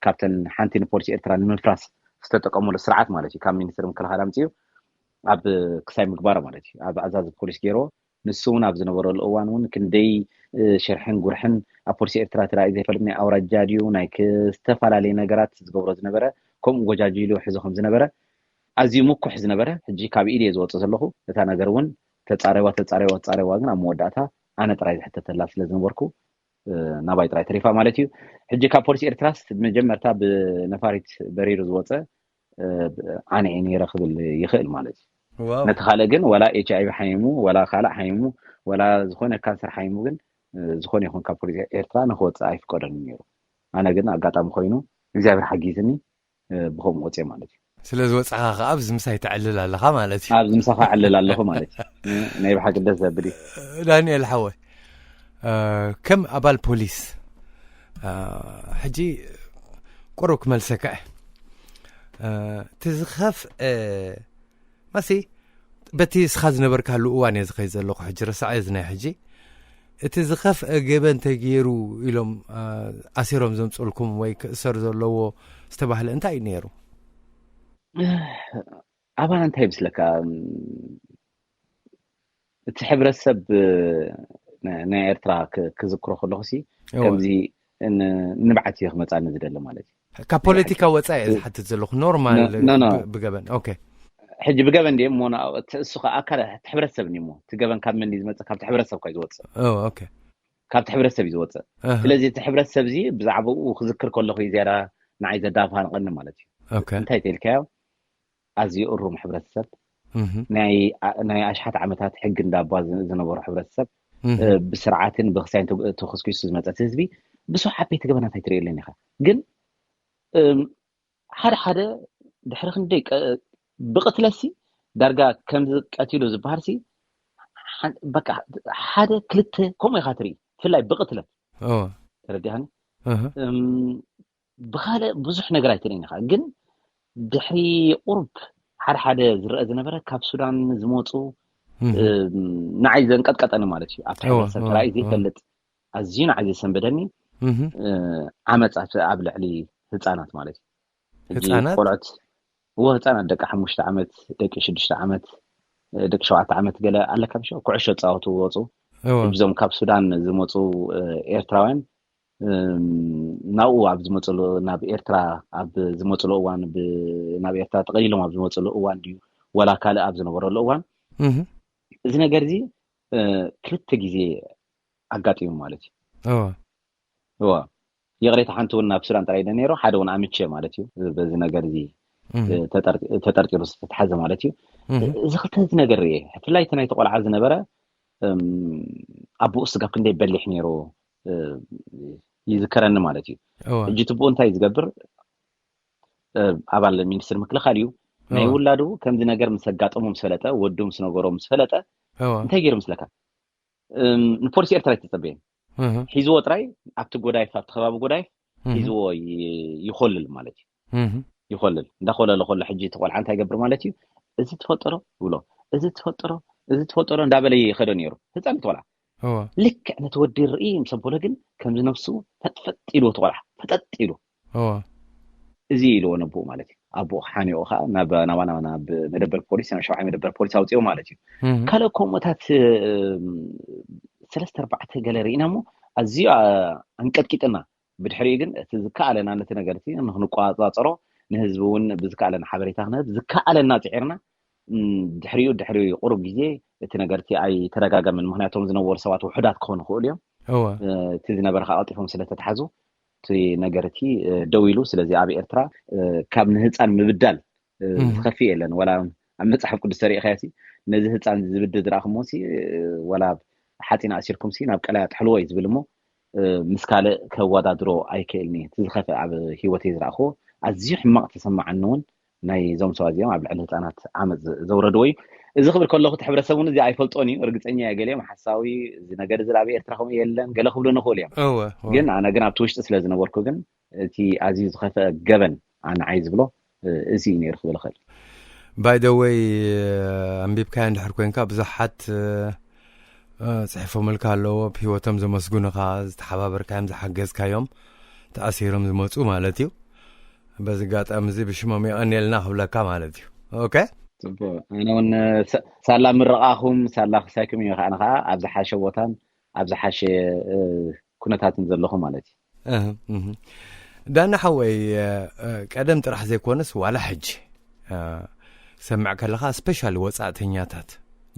ካብተን ሓንቲ ንፖሊስ ኤርትራ ንምፍራስ ዝተጠቀሙሉ ስርዓት ማለት እዩ። ካብ ሚኒስትሪ ምክልኻል ኣምፅዩ ኣብ ክሳይ ምግባር ማለት እዩ ኣብ ኣዛዚ ፖሊስ ገይርዎ። ንሱ እውን ኣብ ዝነበረሉ እዋን እውን ክንደይ ሽርሕን ጉርሕን ኣብ ፖሊስ ኤርትራ ተራእዩ ዘይፈልጥ ናይ ኣውራጃ ድዩ ናይ ዝተፈላለየ ነገራት ዝገብሮ ዝነበረ ከምኡ ጎጃጅሉ ሕዞ ከም ዝነበረ ኣዝዩ ምኩሕ ዝነበረ ሕጂ ካብ ኢድ እየ ዝወፅእ ዘለኹ። እታ ነገር እውን ተፃረዋ ተፃረዋ ተፃረዋ ግን ኣብ መወዳእታ ኣነ ጥራይ ዝሕተተላ ስለ ዝነበርኩ ናባይ ጥራይ ተሪፋ ማለት እዩ። ሕጂ ካብ ፖሊስ ኤርትራስ መጀመርታ ብነፋሪት በሪሩ ዝወፀ ኣነ እየ ነይረ ክብል ይኽእል ማለት እዩ። ነቲ ካልእ ግን ዋላ ኤች ኣይቪ ሓይሙ ዋላ ካልእ ሓይሙ ዋላ ዝኾነ ካንሰር ሓይሙ ግን ዝኾነ ይኹን ካብ ፖሊስ ኤርትራ ንክወፅእ ኣይፍቀደን ነይሩ። ኣነ ግን ኣጋጣሚ ኮይኑ እግዚኣብሔር ሓጊዝኒ ብከምኡ ወፅየ ማለት እዩ። ስለ ዝወፅኻ ከዓ ኣብዚ ምሳይ ተዕልል ኣለኻ ማለት እዩ። ኣብዚ ምሳኻ ዕልል ኣለኹ ማለት እዩ። ናይ ብሓቂ ደስ ዘብል እዩ። ዳንኤል ሓወይ ከም ኣባል ፖሊስ ሕጂ ቁሩብ ክመልሰካ እየ። እቲ ዝኸፍአ ማሲ በቲ እስኻ ዝነበርካሉ እዋን እየ ዝኸይድ ዘለኹ ሕጂ ረሳዐ እዚ ናይ ሕጂ እቲ ዝኸፍአ ገበን ተገይሩ ኢሎም ኣሲሮም ዘምፅልኩም ወይ ክእሰር ዘለዎ ዝተባህለ እንታይ እዩ ነይሩ? ኣባና እንታይ ይመስለካ እቲ ሕብረተሰብ ናይ ኤርትራ ክዝክሮ ከለኹ ሲ ከምዚ ንብዓት እዩ ክመፃኒ ዝደሊ ማለት እዩ። ካብ ፖለቲካ ወፃኢ እየ ዝሓትት ዘለኹ ኖርማል ብገበን ኦኬ ሕጂ ብገበን ድየ እሞ እቲ እሱ ከዓ ኣካል እቲ ሕብረተሰብ እሞ እቲ ገበን ካብ መን ዝመፅእ ካብቲ ሕብረተሰብ ኳ ዝወፅእ ካብቲ ሕብረተሰብ እዩ ዝወፅእ። ስለዚ እቲ ሕብረተሰብ እዚ ብዛዕባኡ ክዝክር ከለኹ እዩ ዝያዳ ንዓይ ዘዳፋንቀኒ ማለት እዩ። እንታይ ተልካዮ ኣዝዩ እሩም ሕብረተሰብ ናይ ኣሽሓት ዓመታት ሕጊ እንዳባ ዝነበሩ ሕብረተሰብ ብስርዓትን ብክሳይን ተኩስኪሱ ዝመፀት ህዝቢ ብስሕ ዓበይቲ ገበናት ኣይትርእየለን ኢኻ። ግን ሓደ ሓደ ድሕሪ ክንደይ ብቅትለትሲ ዳርጋ ከምዚ ቀቲሉ ዝበሃልሲ በቃ ሓደ ክልተ ከምኡ ኢኻ ትርኢ ብፍላይ ብቅትለት ተረዲኻኒ። ብካልእ ብዙሕ ነገር ኣይትርእን ኢኻ ግን ድሕሪ ቁርብ ሓደ ሓደ ዝረአ ዝነበረ ካብ ሱዳን ዝመፁ ንዓይ ዘንቀጥቀጠኒ ማለት እዩ። ኣብቲ ሕብረተሰብ ተራእዩ ዘይፈልጥ ኣዝዩ ንዓይ ዘሰንበደኒ ዓመፃት ኣብ ልዕሊ ህፃናት ማለት እዩ። ህፃናት እዎ ህፃናት ደቂ ሓሙሽተ ዓመት ደቂ ሽዱሽተ ዓመት ደቂ ሸውዓተ ዓመት ገለ ኣለካ ምሽ ኩዕሾ ፃወቱ ወፁ። እዞም ካብ ሱዳን ዝመፁ ኤርትራውያን ናብኡ ኣብ ዝመፅሉ ናብ ኤርትራ ኣብ ዝመፅሉ እዋን ናብ ኤርትራ ጠቀሊሎም ኣብ ዝመፅሉ እዋን ድዩ ወላ ካልእ ኣብ ዝነበረሉ እዋን እዚ ነገር እዚ ክልተ ግዜ ኣጋጢሙ ማለት እዩ። እዋ ይቕሬታ ሓንቲ እውን ናብ ሱዳን ጥራይ ኢለ ነይሩ ሓደ እውን ኣምቼ ማለት እዩ። በዚ ነገር እዚ ተጠርጢሩ ዝተተሓዘ ማለት እዩ። እዚ ክልተ እዚ ነገር ርኤ፣ ብፍላይ እቲ ናይቲ ቆልዓ ዝነበረ ኣቦኡ ስጋብ ክንደይ በሊሕ ነይሩ ይዝከረኒ ማለት እዩ። ሕጂ ትብኡ እንታይ ዝገብር ኣባል ሚኒስትር ምክልኻል እዩ። ናይ ውላዱ ከምዚ ነገር ምስ ኣጋጠሞ ምስ ፈለጠ፣ ወዱ ምስ ነገሮ ምስ ፈለጠ እንታይ ገይሩ ምስለካ? ንፖሊስ ኤርትራ ኣይተጸበየን። ሒዝዎ ጥራይ ኣብቲ ጎዳይፍ፣ ኣብቲ ከባቢ ጎዳይፍ ሒዝዎ ይኾልል ማለት እዩ። ይኾልል። እንዳኾለለ ከሎ ሕጂ እቲ ቆልዓ እንታይ ይገብር ማለት እዩ? "እዚ ትፈልጦ ዶ?" ይብሎ። "እዚ ትፈልጦ ዶ? እዚ ትፈልጦ ዶ?" እንዳበለ ይኸዶ ነይሩ። ህፃን ቆልዓ። ልክዕ ነቲ ወዲ ርኢ ምስ ኣበሎ ግን ከምዚ ነፍሱ ፈጥፈጥ ኢልዎ እቲ ቆልዓ። ፈጠጥ ኢሉ። እዚ ኢልዎ ነብኡ ማለት እዩ። ኣቦኡ ሓኒቑ ከዓ ናብ ናባና ናብ መደበር ፖሊስ፣ ናብ ሻብዓይ መደበር ፖሊስ ኣውፅኦ ማለት እዩ። ካልእ ከምኡታት ሰለስተ ኣርባዕተ ገለ ርኢና እሞ ኣዝዩ ኣንቀጥቂጥና። ብድሕሪኡ ግን እቲ ዝከኣለና ነቲ ነገር እቲ ንክንቆፃፀሮ፣ ንህዝቢ እውን ብዝከኣለና ሓበሬታ ክንህብ ዝከኣለና ፅዒርና። ድሕሪኡ ድሕሪ ቁሩብ ግዜ እቲ ነገር እቲ ኣይተደጋገምን። ምክንያቶም ዝነበሩ ሰባት ውሑዳት ክኾኑ ክእሉ እዮም። እቲ ዝነበረ ከዓ ቀልጢፎም ስለተተሓዙ እቲ ነገር እቲ ደው ኢሉ። ስለዚ ኣብ ኤርትራ ካብ ንህፃን ምብዳል ዝኸፍእ የለን። ዋላ ኣብ መፅሓፍ ቅዱስ ተሪእኻዮ ነዚ ህፃን ዝብድል ዝረኣኹሞ ዋላ ሓፂን ኣሲርኩም ናብ ቀላይ ኣጥሕልዎ እዩ ዝብል እሞ ምስ ካልእ ከወዳድሮ ኣይክእልኒ። እቲ ዝኸፍእ ኣብ ሂወተይ ዝረኣኹዎ ኣዝዩ ሕማቕ ተሰማዓኒ እውን ናይ እዞም ሰባት እዚኦም ኣብ ልዕሊ ህፃናት ዓመፅ ዘውረድዎ እዩ። እዚ ክብል ከለኹ እቲ ሕብረተሰብ እውን እዚ ኣይፈልጦን እዩ። ርግፀኛ እየ ገሊኦም ሓሳዊ እዚ ነገር እዚ ኣብ ኤርትራ ከምኡ የለን ገለ ክብሉ ንኽእሉ እዮም። ግን ኣነ ግን ኣብቲ ውሽጢ ስለ ዝነበርኩ ግን እቲ ኣዝዩ ዝኸፍአ ገበን ኣነ ዓይ ዝብሎ እዚ እዩ ነይሩ ክብል እኽእል። ባይ ደ ወይ ኣንቢብካዮ እንድሕር ኮንካ ብዙሓት ፅሒፎምልካ ኣለዎ። ብሂወቶም ዘመስግኑኻ፣ ዝተሓባበርካዮም፣ ዝሓገዝካዮም ተኣሲሮም ዝመፁ ማለት እዩ። በዚ ኣጋጣሚ እዚ ብሽሞም የቐንየልና ክብለካ ማለት እዩ። ኦኬ። ፅቡቅ። ኣነ እውን ሳላ ምርቓኹም ሳላ ክሳይኩም እዩ። ከዓነ ከዓ ኣብ ዝሓሸ ቦታን ኣብ ዝሓሸ ኩነታትን ዘለኹ ማለት እዩ። ዳና ሓወይ፣ ቀደም ጥራሕ ዘይኮነስ ዋላ ሕጂ ሰምዕ ከለኻ ስፔሻሊ ወፃእተኛታት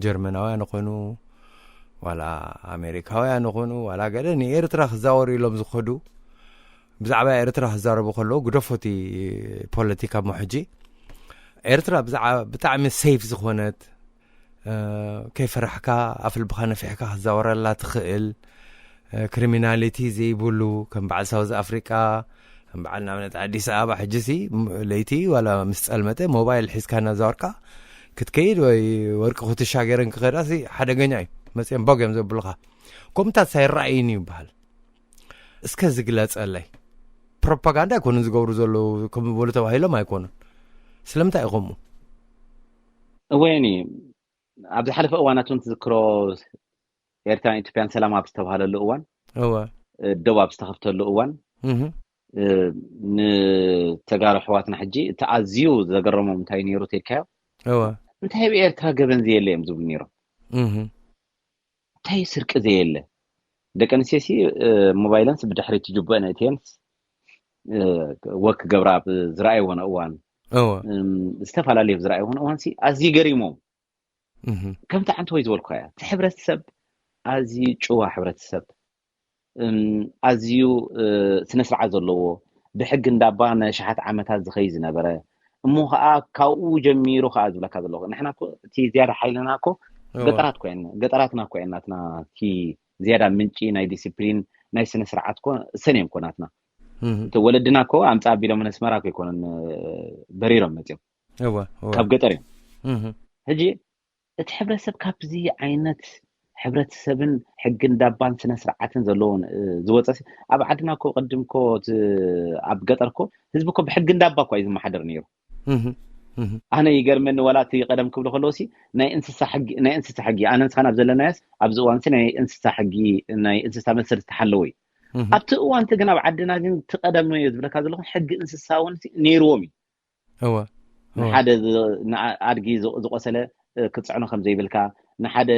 ጀርመናውያን ይኾኑ ዋላ ኣሜሪካውያን ይኾኑ ዋላ ገለ ንኤርትራ ክዛወሩ ኢሎም ዝኸዱ ብዛዕባ ኤርትራ ክዛረቡ ከለዉ ግደፎቲ ፖለቲካ እሞ ሕጂ ኤርትራ ብጣዕሚ ሴፍ ዝኾነት ከይፈራሕካ ኣፍልብኻ ነፊሕካ ክዛወረላ ትኽእል ክሪሚናሊቲ ዘይብሉ ከም በዓል ሳውዝ ኣፍሪቃ ከም በዓል ንኣብነት ኣዲስ ኣበባ ሕጂ ሲ ለይቲ ዋላ ምስ ጸልመተ ሞባይል ሒዝካ እናዛወርካ ክትከይድ ወይ ወርቂ ክትሻገረን ክኸዳ ሲ ሓደገኛ እዩ። መፅኦም ቦግ እዮም ዘብሉኻ። ከምኡታት ሳይረኣይን እዩ ይበሃል። እስከ ዝግለፀለይ ፕሮፓጋንዳ ኣይኮኑን ዝገብሩ ዘለዉ ከምበሉ ተባሂሎም ኣይኮኑን። ስለምንታይ እዩ ከምኡ? እወኒ ኣብ ዝሓለፈ እዋናት እውን ትዝክሮ ኤርትራን ኢትዮጵያን ሰላም ኣብ ዝተባሃለሉ እዋን እወ ደው ኣብ ዝተኸፍተሉ እዋን እህ ንተጋሩ ኣሕዋትና ሕጂ እቲ ኣዝዩ ዘገረሞም እንታይ ነይሩ ተልካዮ እወ እንታይ ኣብ ኤርትራ ገበን ዘየለ እዮም ዝብሉ ነይሮም እህ እንታይ ስርቂ ዘየለ ደቂ ኣንስትዮ ሲ ሞባይለንስ ብድሕሪት ጅቡአን እትየንስ ወክ ገብራ ኣብ ዝረኣይዎነ እዋን እወ ዝተፈላለዩ ዝረኣይዎነ እዋን ሲ ኣዝዩ ገሪሞም ከምቲ ዓንተ ወይ ዝበልኳ እያ እቲ ሕብረተሰብ ኣዝዩ ጭዋ ሕብረተሰብ ኣዝዩ ስነስርዓት ዘለዎ ብሕጊ እንዳባ ንሽሓት ዓመታት ዝኸይ ዝነበረ እሞ ከዓ ካብኡ ጀሚሩ ከዓ ዝብለካ ዘለኹ ንሕና እቲ ዝያዳ ሓይልና እኮ ገጠራት ኮይና ገጠራትና እኮ ናትና እቲ ዝያዳ ምንጪ ናይ ዲስፕሊን ናይ ስነስርዓት እኮ እሰን እዮም እኮ ናትና እቲ ወለድና እኮ ኣምፃ ኣቢሎም ነስመራ እኮ ይኮኑን በሪሮም መፅኦም ካብ ገጠር እዮም ሕጂ እቲ ሕብረተሰብ ካብዚ ዓይነት ሕብረተሰብን ሕግን ዳባን ስነ ስርዓትን ዘለዎን ዝወፀ ኣብ ዓድና እኮ ቅድም እኮ ኣብ ገጠር እኮ ህዝቢ እኮ ብሕግን ዳባ እኳ እዩ ዝመሓደር ነይሩ ኣነ ይገርመኒ ዋላ እቲ ቀደም ክብሉ ከለዎ ሲ ናይ እንስሳ ሕጊ ናይ እንስሳ ሕጊ ኣነ ንስኻን ኣብ ዘለናዮስ ኣብዚ እዋን ሲ ናይ እንስሳ ሕጊ ናይ እንስሳ መሰል ዝተሓለወ እዩ ኣብቲ እዋን እቲ ግን ኣብ ዓድና ግን እቲ ቀደም ዝብለካ ዘለኹ ሕጊ እንስሳ እውን ነይርዎም እዩ እወ ንሓደ ኣድጊ ዝቆሰለ ክትፅዕኖ ከም ዘይብልካ ንሓደ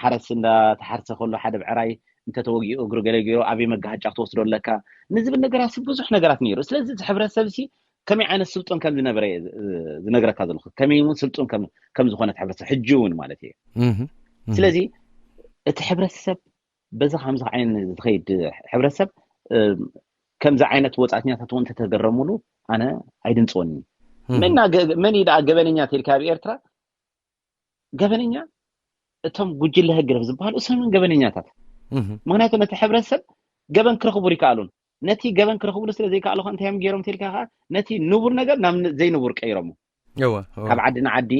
ሓረስ እንዳተሓርሰ ከሎ ሓደ ብዕራይ እንተተወጊኡ እግሩ ገለ ገይሩ ኣበይ መጋሃጫ ክትወስዶ ኣለካ ንዝብል ነገራት ብዙሕ ነገራት ነይሩ ስለዚ እዚ ሕብረተሰብ ሲ ከመይ ዓይነት ስልጡን ከም ዝነበረ ዝነግረካ ዘለኹ ከመይ እውን ስልጡን ከም ዝኾነት ሕብረተሰብ ሕጂ እውን ማለት እዩ ስለዚ እቲ ሕብረተሰብ በዚ ከምዚ ዓይነት ዝኸይድ ሕብረተሰብ ከምዚ ዓይነት ወፃእተኛታት እውን እንተተገረሙሉ ኣነ ኣይድንፅወኒ መና ገ- መን እዩ ደኣ ገበነኛ ተልካ ኣብ ኤርትራ? ገበነኛ እቶም ጉጅለ ህግደፍ ዝበሃሉ እሶም እዮም ገበነኛታት። ምክንያቱ ነቲ ሕብረተሰብ ገበን ክረኽቡሉ ይከኣሉን። ነቲ ገበን ክረኽቡሉ ስለ ዘይከኣሉ ከ እንታይ እዮም ገይሮም ተልካ ከዓ ነቲ ንቡር ነገር ናብ ን- ዘይንቡር ቀይሮሞ። እወ እወ። ካብ ዓዲ ንዓዲ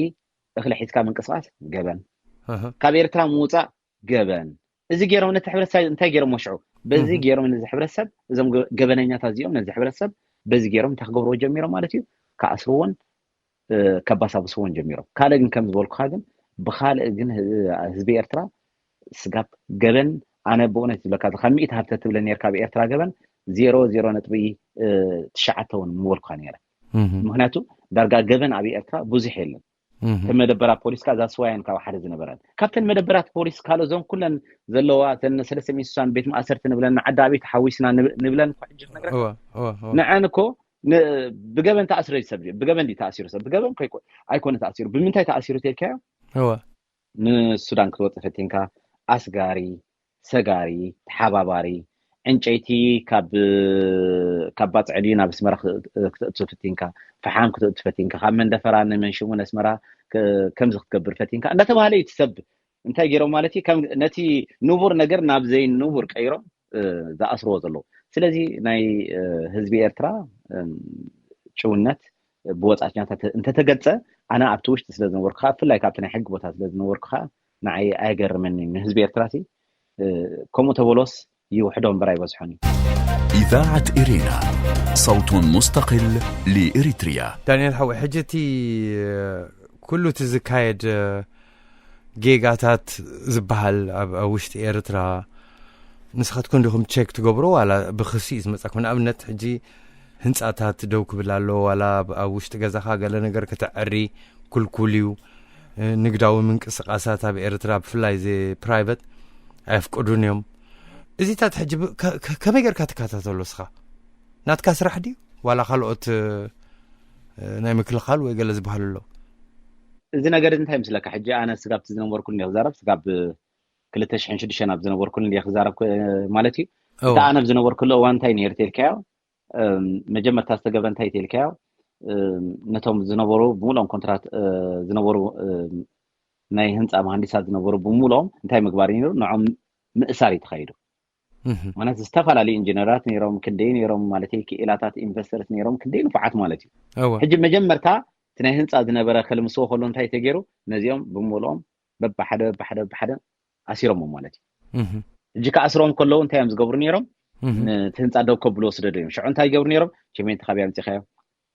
እኽሊ ሒዝካ ምንቅስቃስ ገበን። ኣሃ። ካብ ኤርትራ ምውፃእ ገበን። እዚ ገይሮም ነቲ ሕብረተሰብ እንታይ ገይሮም ሽዑ? በዚ እህ። ገይሮም ነዚ ሕብረተሰብ እዞም ገ- ገበነኛታት እዚኦም ነዚ ሕብረተሰብ በዚ ገይሮም እንታይ ክገብርዎ ጀሚሮም ማለት እዩ? ክኣስርዎን እ፣ ከባሳብስዎን ጀሚሮም። ካልእ ግን ከም ዝበልኩኻ ግን ብኻልእ ግን ህ- ህዝቢ ኤርትራ ስጋብ ገበን ኣነ ብእውነት ዝብለካ ካብ ሚእቲ ሃብተ ትብለ ነርካ ኣብ ኤርትራ ገበን ዜሮ ዜሮ ነጥቢ እ፣ ትሽዓተ እውን ምበልኩኻ ነረ። እህ። ምክንያቱ ዳርጋ ገበን ኣብ ኤርትራ ብዙሕ የለን። እህ። እተን መደበራት ፖሊስካ እዛ ስዋያን ካብ ሓደ ዝነበረን ካብተን መደበራት ፖሊስ ካልእ እዞም ኩለን ዘለዋ እተን ሰለስተ ሚእቲ ስሳን ቤት ማእሰርቲ ንብለን ንዓዲ ኣበይ ተሓዊስና ንብ- ንብለን እኮ ሕጂ ክነግረካ እወ እወ እወ። ንዐን እኮ ን- ብገበን ተኣስረ ሰብ ድዩ? ብገበን ድዩ ተኣሲሩ ሰብ? ብገበን እኮ ኣይኮ- ኣይኮነ ተኣሲሩ። ብምንታይ ተኣሲሩ ተልካዮ? እወ። ንሱዳን ክትወፅእ ፈቲንካ ኣስጋሪ፣ ሰጋሪ፣ ተሓባባሪ፣ ዕንጨይቲ ካብ ካብ ባፅዕዲ ናብ ኣስመራ ክት- ክተእቱ ፈቲንካ፣ ፈሓም ክተእቱ ፈቲንካ፣ ካብ መንደፈራ ንመንሽሙ ነስመራ ክ- ከምዚ ክትገብር ፈቲንካ እንዳተባሃለ እዩ እቲ ሰብ እንታይ ገይሮም ማለት እዩ ከም ነቲ ንቡር ነገር ናብ ዘይንቡር ቀይሮም እ፣ ዝኣስርዎ ዘለዉ። ስለዚ ናይ እ፣ ህዝቢ ኤርትራ እም፣ ጭውነት ብወፃኛታት እንተተገልፀ ኣነ ኣብቲ ውሽጢ ስለ ዝነበርኩ ከዓ ብፍላይ ካብቲ ናይ ሕጊ ቦታ ስለ ዝነበርኩ ከዓ ንዓይ ኣየገርመኒ ንህዝቢ ኤርትራ ሲ እ፣ ከምኡ ተበሎስ ይውሕዶ እምበር ኣይበዝሖን እዩ። إذاعة إرينا، صوت مستقل لإريتريا. ዳንኤል ሓወይ ሕጂ እቲ ኩሉ እቲ ዝካየድ ጌጋታት ዝበሃል ኣብ ኣብ ውሽጢ ኤርትራ ንስኻትኩም ዲኹም ቸክ ትገብሩ ዋላ ብክሲ እዩ ዝመፃኩም? ንኣብነት ሕጂ ህንፃታት ደው ክብል ኣሎ ዋላ ኣብ ኣብ ውሽጢ ገዛኻ ገለ ነገር ከተዐሪ ኩልኩል እዩ። ንግዳዊ ምንቅስቃሳት ኣብ ኤርትራ ብፍላይ እዚ ፕራይቨት ኣየፍቅዱን እዮም። እዚታት ሕጂ ብ- ከ- ከ- ከመይ ጌርካ ትከታተሎ እስኻ? ናትካ ስራሕ ድዩ ዋላ ካልኦት እ፣ ናይ ምክልኻል ወይ ገለ ዝበሃሉ ኣለዉ? እዚ ነገር እዚ እንታይ ምስለካ ሕጂ ኣነ ስጋብ ዝነበርኩሉ እየ ክዛረብ ስጋብ ክልተ ሽሕን ሽዱሽተን ኣብ ዝነበርኩሉ እየ ክዛረብ ክ- ማለት እዩ። እወ። እቲ ኣነ ኣብ ዝነበርኩሉ እዋን እንታይ ነይሩ ተልካዮ? እም፣ መጀመርታ ዝተገብረ እንታይ ተልካዮ? እም፣ ነቶም ዝነበሩ ብምልኦም ኮንትራት እ፣ ዝነበሩ እም፣ ናይ ህንፃ መሃንዲሳት ዝነበሩ ብምልኦም እንታይ ምግባር እዩ ነይሩ? ንዖም ምእሳር እዩ ተኻይዱ። እህ። ማለት ዝተፈላለዩ ኢንጂነራት ነይሮም ክንደይ ነይሮም ማለት ክኢላታት ኢንቨስተርስ ነይሮም ክንደይ ንፉዓት ማለት እዩ። እወ። ሕጂ መጀመርታ እቲ ናይ ህንፃ ዝነበረ ከልምስዎ ከሎ እንታይ ተገይሩ? ነዚኦም ብምልኦም በብሓደ በብሓደ በብሓደ ኣሲሮሞም ማለት እዩ። እህ። ሕጂ ከኣስሮም ከለዉ እንታይ እዮም ዝገብሩ ነይሮም? እህ። ነቲ ህንፃ ደው ከብልዎ ስደዶ እዮም። ሽዑ እንታይ ይገብሩ ነይሮም? ቸሜንቲ ካበይ ኣምፂኻዮ?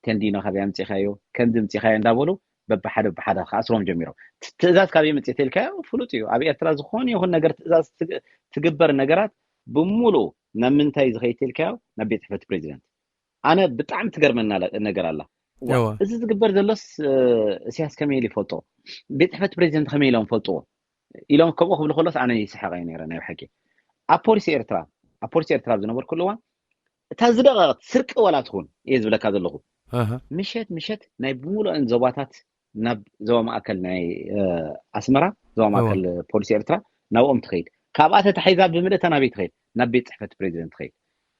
ቴንዲኖ ካበይ ኣምፂኻዮ? ከምዚ ኣምፂኻዮ እንዳበሉ በብሓደ በብሓደ ከኣስሮም ጀሚሮም። ት- ትእዛዝ ካበይ መፅእ ተልካዮ ፍሉጥ እዩ። ኣብ ኤርትራ ዝኾነ ይኹን ነገር ትእዛዝ ትግ- ትግበር ነገራት ብምሉኡ ናብ ምንታይ ዝኸይድ ተልካዮ? ናብ ቤት ጽሕፈት ፕሬዚደንት። ኣነ ብጣዕሚ ትገርመና ለ- ነገር ኣላ። ዋ፣ እወ። እዚ ዝግበር ዘሎስ እ፣ እስያስ ከመይ ኢሉ ይፈልጦ? ቤት ጽሕፈት ፕሬዚደንት ከመይ ኢሎም ፈልጥዎ? ኢሎም ከምኡ ክብሉ ከሎስ ኣነ ይስሕቕ እየ ነይረ ናይ ብሓቂ። ኣብ ፖሊሲ ኤርትራ ኣብ ፖሊሲ ኤርትራ ኣብ ዝነበርኩሉ እዋን እታ ዝደቐቐት ስርቂ ዋላ ትኹን እየ ዝብለካ ዘለኹ። ኣሃ። ምሸት ምሸት ናይ ብምሉእን ዞባታት ናብ ዞባ ማእከል ናይ እ፣ ኣስመራ ዞባ እወ። ማእከል ፖሊሲ ኤርትራ ናብኦም ትኸይድ። ካብኣ ተታሒዛ ብምልእታ ናበይ ትኸይድ? ናብ ቤት ጽሕፈት ፕሬዚደንት ትኸይድ።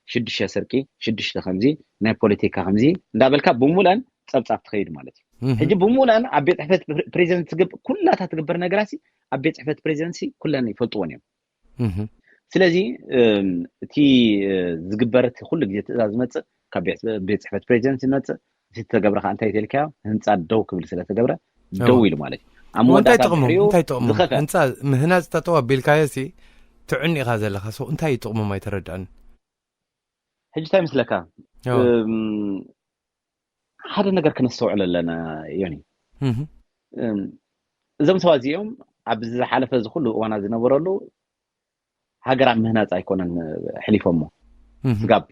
ሽዱሽተ ስርቂ ሽዱሽተ ከምዚ ናይ ፖለቲካ ከምዚ እንዳበልካ ብምሉእን ጸብጻብ ትኸይድ ማለት እዩ። እህ። ሕጂ ብምሉእን ኣብ ቤት ጽሕፈት ፕሬዚደንት ትግብ- ኩላታ ትግበር ነገራሲ ኣብ ቤት ጽሕፈት ፕሬዚደንት ኩለን ይፈልጥዎን እዮም። እህ። ስለዚ እም፣ እቲ እ፣ ዝግበር እቲ ኩሉ ግዜ ትእዛዝ ዝመፅእ ካብ ቤት ቤት ፅሕፈት ፕሬዚደንት ዝመፅእ እቲ ተገብረ ከዓ እንታይ ተልካዮ ህንፃ ደው ክብል ስለተገብረ ደው እወ። ኢሉ ማለት እዩ ኣብ እሞ እንታይ መወዳእታ ጥቕሙ ድሕሪኡ እንታይ ጥቕሙ ዝኸፈ ህንፃ ምህናፅ ጠጠው ኣቢልካዮ ሲ ትዕኒኻ ዘለኻ ሰው እንታይ እዩ ጥቕሞም ኣይተረዳእን? ሕጂ እንታይ ምስለካ እወ። እም፣ ሓደ ነገር ክነስተውዕል ኣለና ዮኒ እህ። እም፣ እዞም ሰባት እዚኦም ኣብ ዝሓለፈ እዚ ኩሉ እዋናት ዝነበረሉ ሃገር ኣብ ምህናፅ ኣይኮነን ሕሊፎሞ እህ። ስጋብ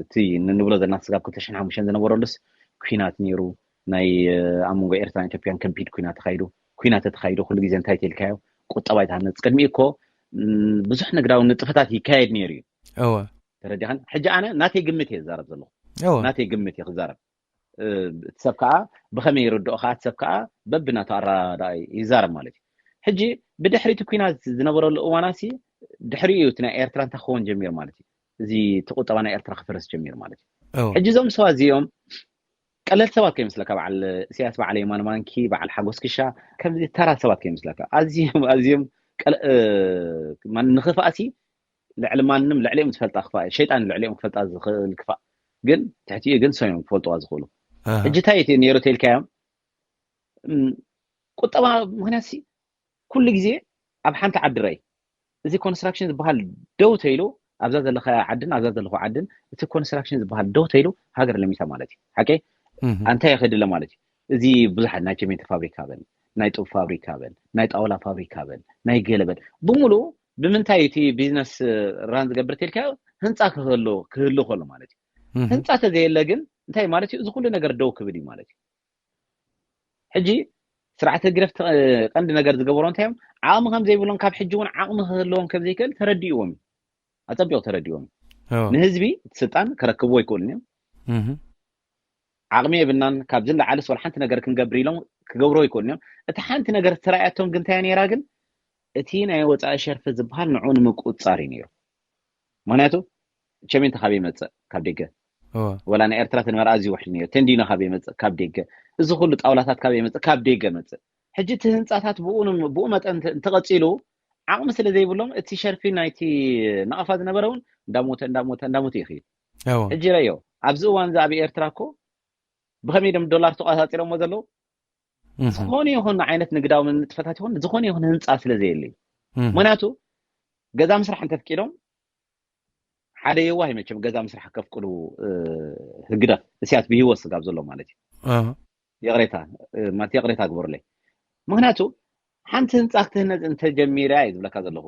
እቲ ንብሎ ዘለና ስጋብ ክልተ ሽሕን ሓሙሽተን ዝነበረሉስ ኩናት ነይሩ ናይ ኣብ መንጎ ኤርትራን ኢትዮጵያን ከቢድ ኩናት ተኻይዱ ኩናት ተተኻይዱ ኩሉ ግዜ እንታይ ተልካዮ ቁጠባ ይትሃነፅ ቅድሚ እኮ ም፣ ብዙሕ ንግዳዊ ንጥፈታት ይካየድ ነይሩ እዩ እወ። ተረዲኻን ሕጂ ኣነ ናተይ ግምት እየ ዝዛረብ ዘለኹ እወ። ናተይ ግምት እየ ክዛረብ እ፣ እቲ ሰብ ከዓ ብኸመይ ይርድኦ ከዓ እቲ ሰብ ከዓ በብናቱ ኣረዳድኣ ይዛረብ ማለት እዩ ሕጂ ብድሕሪ እቲ ኩናት ዝነበረሉ እዋናሲ ድሕሪኡ እቲ ናይ ኤርትራ እንታይ ክኸውን ጀሚሩ ማለት እዩ እዚ እቲ ቁጠባ ናይ ኤርትራ ክፈርስ ጀሚሩ ማለት እዩ እወ። ሕጂ እዞም ሰባት እዚኦም ቀለል ሰባት ከይመስለካ፣ በዓል እስያስ፣ በዓል የማነ ማንኪ፣ በዓል ሓጎስ ክሻ፣ ከምዚ ተራ ሰባት ከይመስለካ። ኣዝዮም ኣዝዮም ቀለ- እ፣ ማን ንኽፋእሲ ልዕሊ ማንም፣ ልዕሊኦም ዝፈልጣ ክፋእ፣ ሸይጣን ልዕሊኦም ክፈልጣ ዝኽእል ክፋእ፣ ግን ትሕቲኡ ግን ሰዮም ክፈልጥዋ ዝኽእሉ። ሕጂ እንታይ እቲ ነይሩ ተልካዮም? ቁጠባ ምክንያት ሲ ኩሉ ግዜ ኣብ ሓንቲ ዓዲ ረይ፣ እዚ ኮንስትራክሽን ዝበሃል ደው ተይሉ፣ ኣብዛ ዘለካ ዓድን ኣብዛ ዘለኹ ዓድን፣ እቲ ኮንስትራክሽን ዝበሃል ደው ተይሉ ሃገር ለሚታ ማለት እዩ። ሓቂ? ኣንታይ ይኸድለ ማለት እዩ። እዚ ብዙሓት ናይ ቸሜንት ፋብሪካ በል፣ ናይ ጡብ ፋብሪካ በል፣ ናይ ጣውላ ፋብሪካ በል፣ ናይ ገለበል ብምሉ ብምንታይ እቲ ቢዝነስ ራን ዝገብር ተልካ? ህንፃ ክህሉ ክህሉ ከሎ ማለት እዩ። ህንፃ ተዘየለ ግን እንታይ ማለት እዩ? እዚ ኩሉ ነገር ደው ክብል እዩ ማለት እዩ። ሕጂ ስርዓተ ህግደፍ ቀንዲ ነገር ዝገበሮ እንታይ እዮም? ዓቕሚ ከም ዘይብሎም፣ ካብ ሕጂ እውን ዓቕሚ ክህልዎም ከም ዘይክእል ተረዲእዎም እዩ። ኣጸቢቑ ተረዲእዎም እዩ። ንህዝቢ እቲ ስልጣን ከረክብዎ ኣይክእሉን እዮም። ዓቕሚ የብልናን፣ ካብዚ ንላዕሊ ወላ ሓንቲ ነገር ክንገብር ኢሎም ክገብርዎ ኣይክእሉን እዮም። እቲ ሓንቲ ነገር ዝተራእያቶም ግን እንታይ ነይራ ግን? እቲ ናይ ወጻኢ ሸርፊ ዝበሃል ንዑ ንምቁጽጻር እዩ ነይሩ። ምክንያቱ ቸሜንቶ ካበይ መጽእ? ካብ ደገ። ወላ ናይ ኤርትራ ተንበር ኣዝዩ ውሕድ ነይሩ። ተንዲኖ ካበይ መጽእ? ካብ ደገ። እዚ ኩሉ ጣውላታት ካበይ መጽእ? ካብ ደገ መጽእ። ሕጂ እቲ ህንጻታት ብኡ ን- ብኡ መጠን እንተ- እንተቐጺሉ ዓቕሚ ስለ ዘይብሎም እቲ ሸርፊ ናይቲ ናቕፋ ዝነበረ እውን እንዳሞተ እንዳሞተ እንዳሞተ ይኽይድ። ሕጂ ረዮ ኣብዚ እዋን እዚ ኣብ ኤርትራ እኮ ብኸመይ ደም ዶላር ተቋጻጺሮሞ ዘለዉ ዝኾነ ይኹን ዓይነት ንግዳዊ ንጥፈታት ይኹን ዝኾነ ይኹን ህንፃ ስለ ዘየለ እዩ። ምክንያቱ ገዛ ምስራሕ እንተፍቂዶም ሓደ የዋህ መቸም ገዛ ምስራሕ ከፍቅዱ ህግደፍ እስያስ ብሂወት ስጋብ ዘሎ ማለት እዩ። ይቕሬታ ማለት ይቕሬታ ግበሩለይ። ምክንያቱ ሓንቲ ህንፃ ክትህነፅ እንተጀሚራ እዩ ዝብለካ ዘለኹ።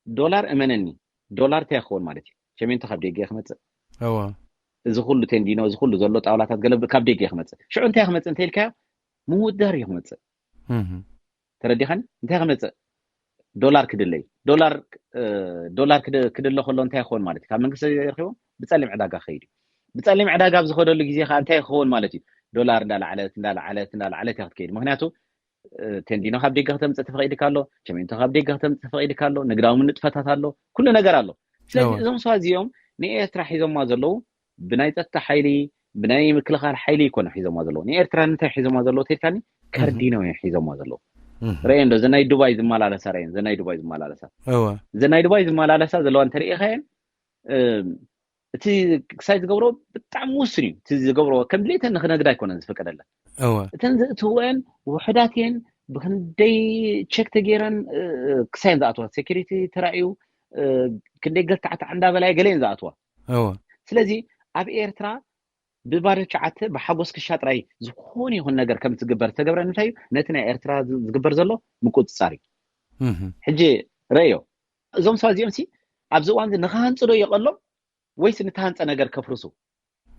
ዶላር እመነኒ፣ ዶላር እንታይ ክኸውን ማለት እዩ? ቸሜንቶ ካብ ደገ ክመፅእ፣ እዚ ኩሉ ቴንዲኖ፣ እዚ ኩሉ ዘሎ ጣውላታት ገለ ካብ ደገ ክመፅእ። ሽዑ እንታይ ክመፅእ እንተ ኢልካዮ ምውዳር እዩ ክመፅእ። ተረዲኻኒ? እንታይ ክመፅእ? ዶላር ክድለይ። ዶላር ዶላር ክድለ ከሎ እንታይ ክኸውን ማለት እዩ? ካብ መንግስቲ ዘይረኪቦም ብፀሊም ዕዳጋ ክኸይድ እዩ። ብፀሊም ዕዳጋ ኣብ ዝኸደሉ ግዜ ከዓ እንታይ ክኸውን ማለት እዩ? ዶላር እንዳላዕለት እንዳላዕለት እንዳላዕለት እያ ክትከይድ። ምክንያቱ ቴንዲኖ ካብ ደገ ክተምፅእ ተፈቂድካ ኣሎ፣ ቸሜንቶ ካብ ደገ ክተምፅእ ተፈቂድካ ኣሎ፣ ንግዳዊ ንጥፈታት ኣሎ፣ ኩሉ ነገር ኣሎ። ስለዚ እዞም ሰባት እዚኦም ንኤርትራ ሒዞማ ዘለዉ ብናይ ፀጥታ ሓይሊ ብናይ ምክልኻል ሓይሊ ይኮነ ሒዞማ ዘለዉ። ንኤርትራ እንታይ ሒዞማ ዘለዉ ተልካኒ? ከርዲኖ እዮም ሒዞማ ዘለዉ። ረአዮ እንዶ ዘናይ ዱባይ ዝመላለሳ ረአዮ ዘናይ ዱባይ ዝመላለሳ ዘናይ ዱባይ ዝመላለሳ ዘለዋ እንተርእኻየን እቲ ክሳይ ዝገብሮ ብጣዕሚ ውስን እዩ። እቲ ዝገብሮ ከም ድሌተን ንክነግዳ ኣይኮነን ዝፈቀደለን። እተን ዘእትወን ውሕዳት እየን። ብክንደይ ቸክ ተገይረን ክሳይን ዝኣትዋ ሴኪሪቲ ተራእዩ ክንደይ ገልታዕታዕ እንዳበላየ ገለየን ዝኣትዋ። ስለዚ ኣብ ኤርትራ ብባዶ ሸዓተ ብሓጎስ ክሻ ጥራይ ዝኾነ ይኹን ነገር ከም ዝግበር ዝተገብረ ንምንታይ እዩ? ነቲ ናይ ኤርትራ ዝግበር ዘሎ ምቁፅፃር እዩ። ሕጂ ረእዮ እዞም ሰባት እዚኦም ሲ ኣብዚ እዋን እዚ ንክሃንፁ ዶ የቐሎም ወይስ ንተሃንፀ ነገር ከፍርሱ?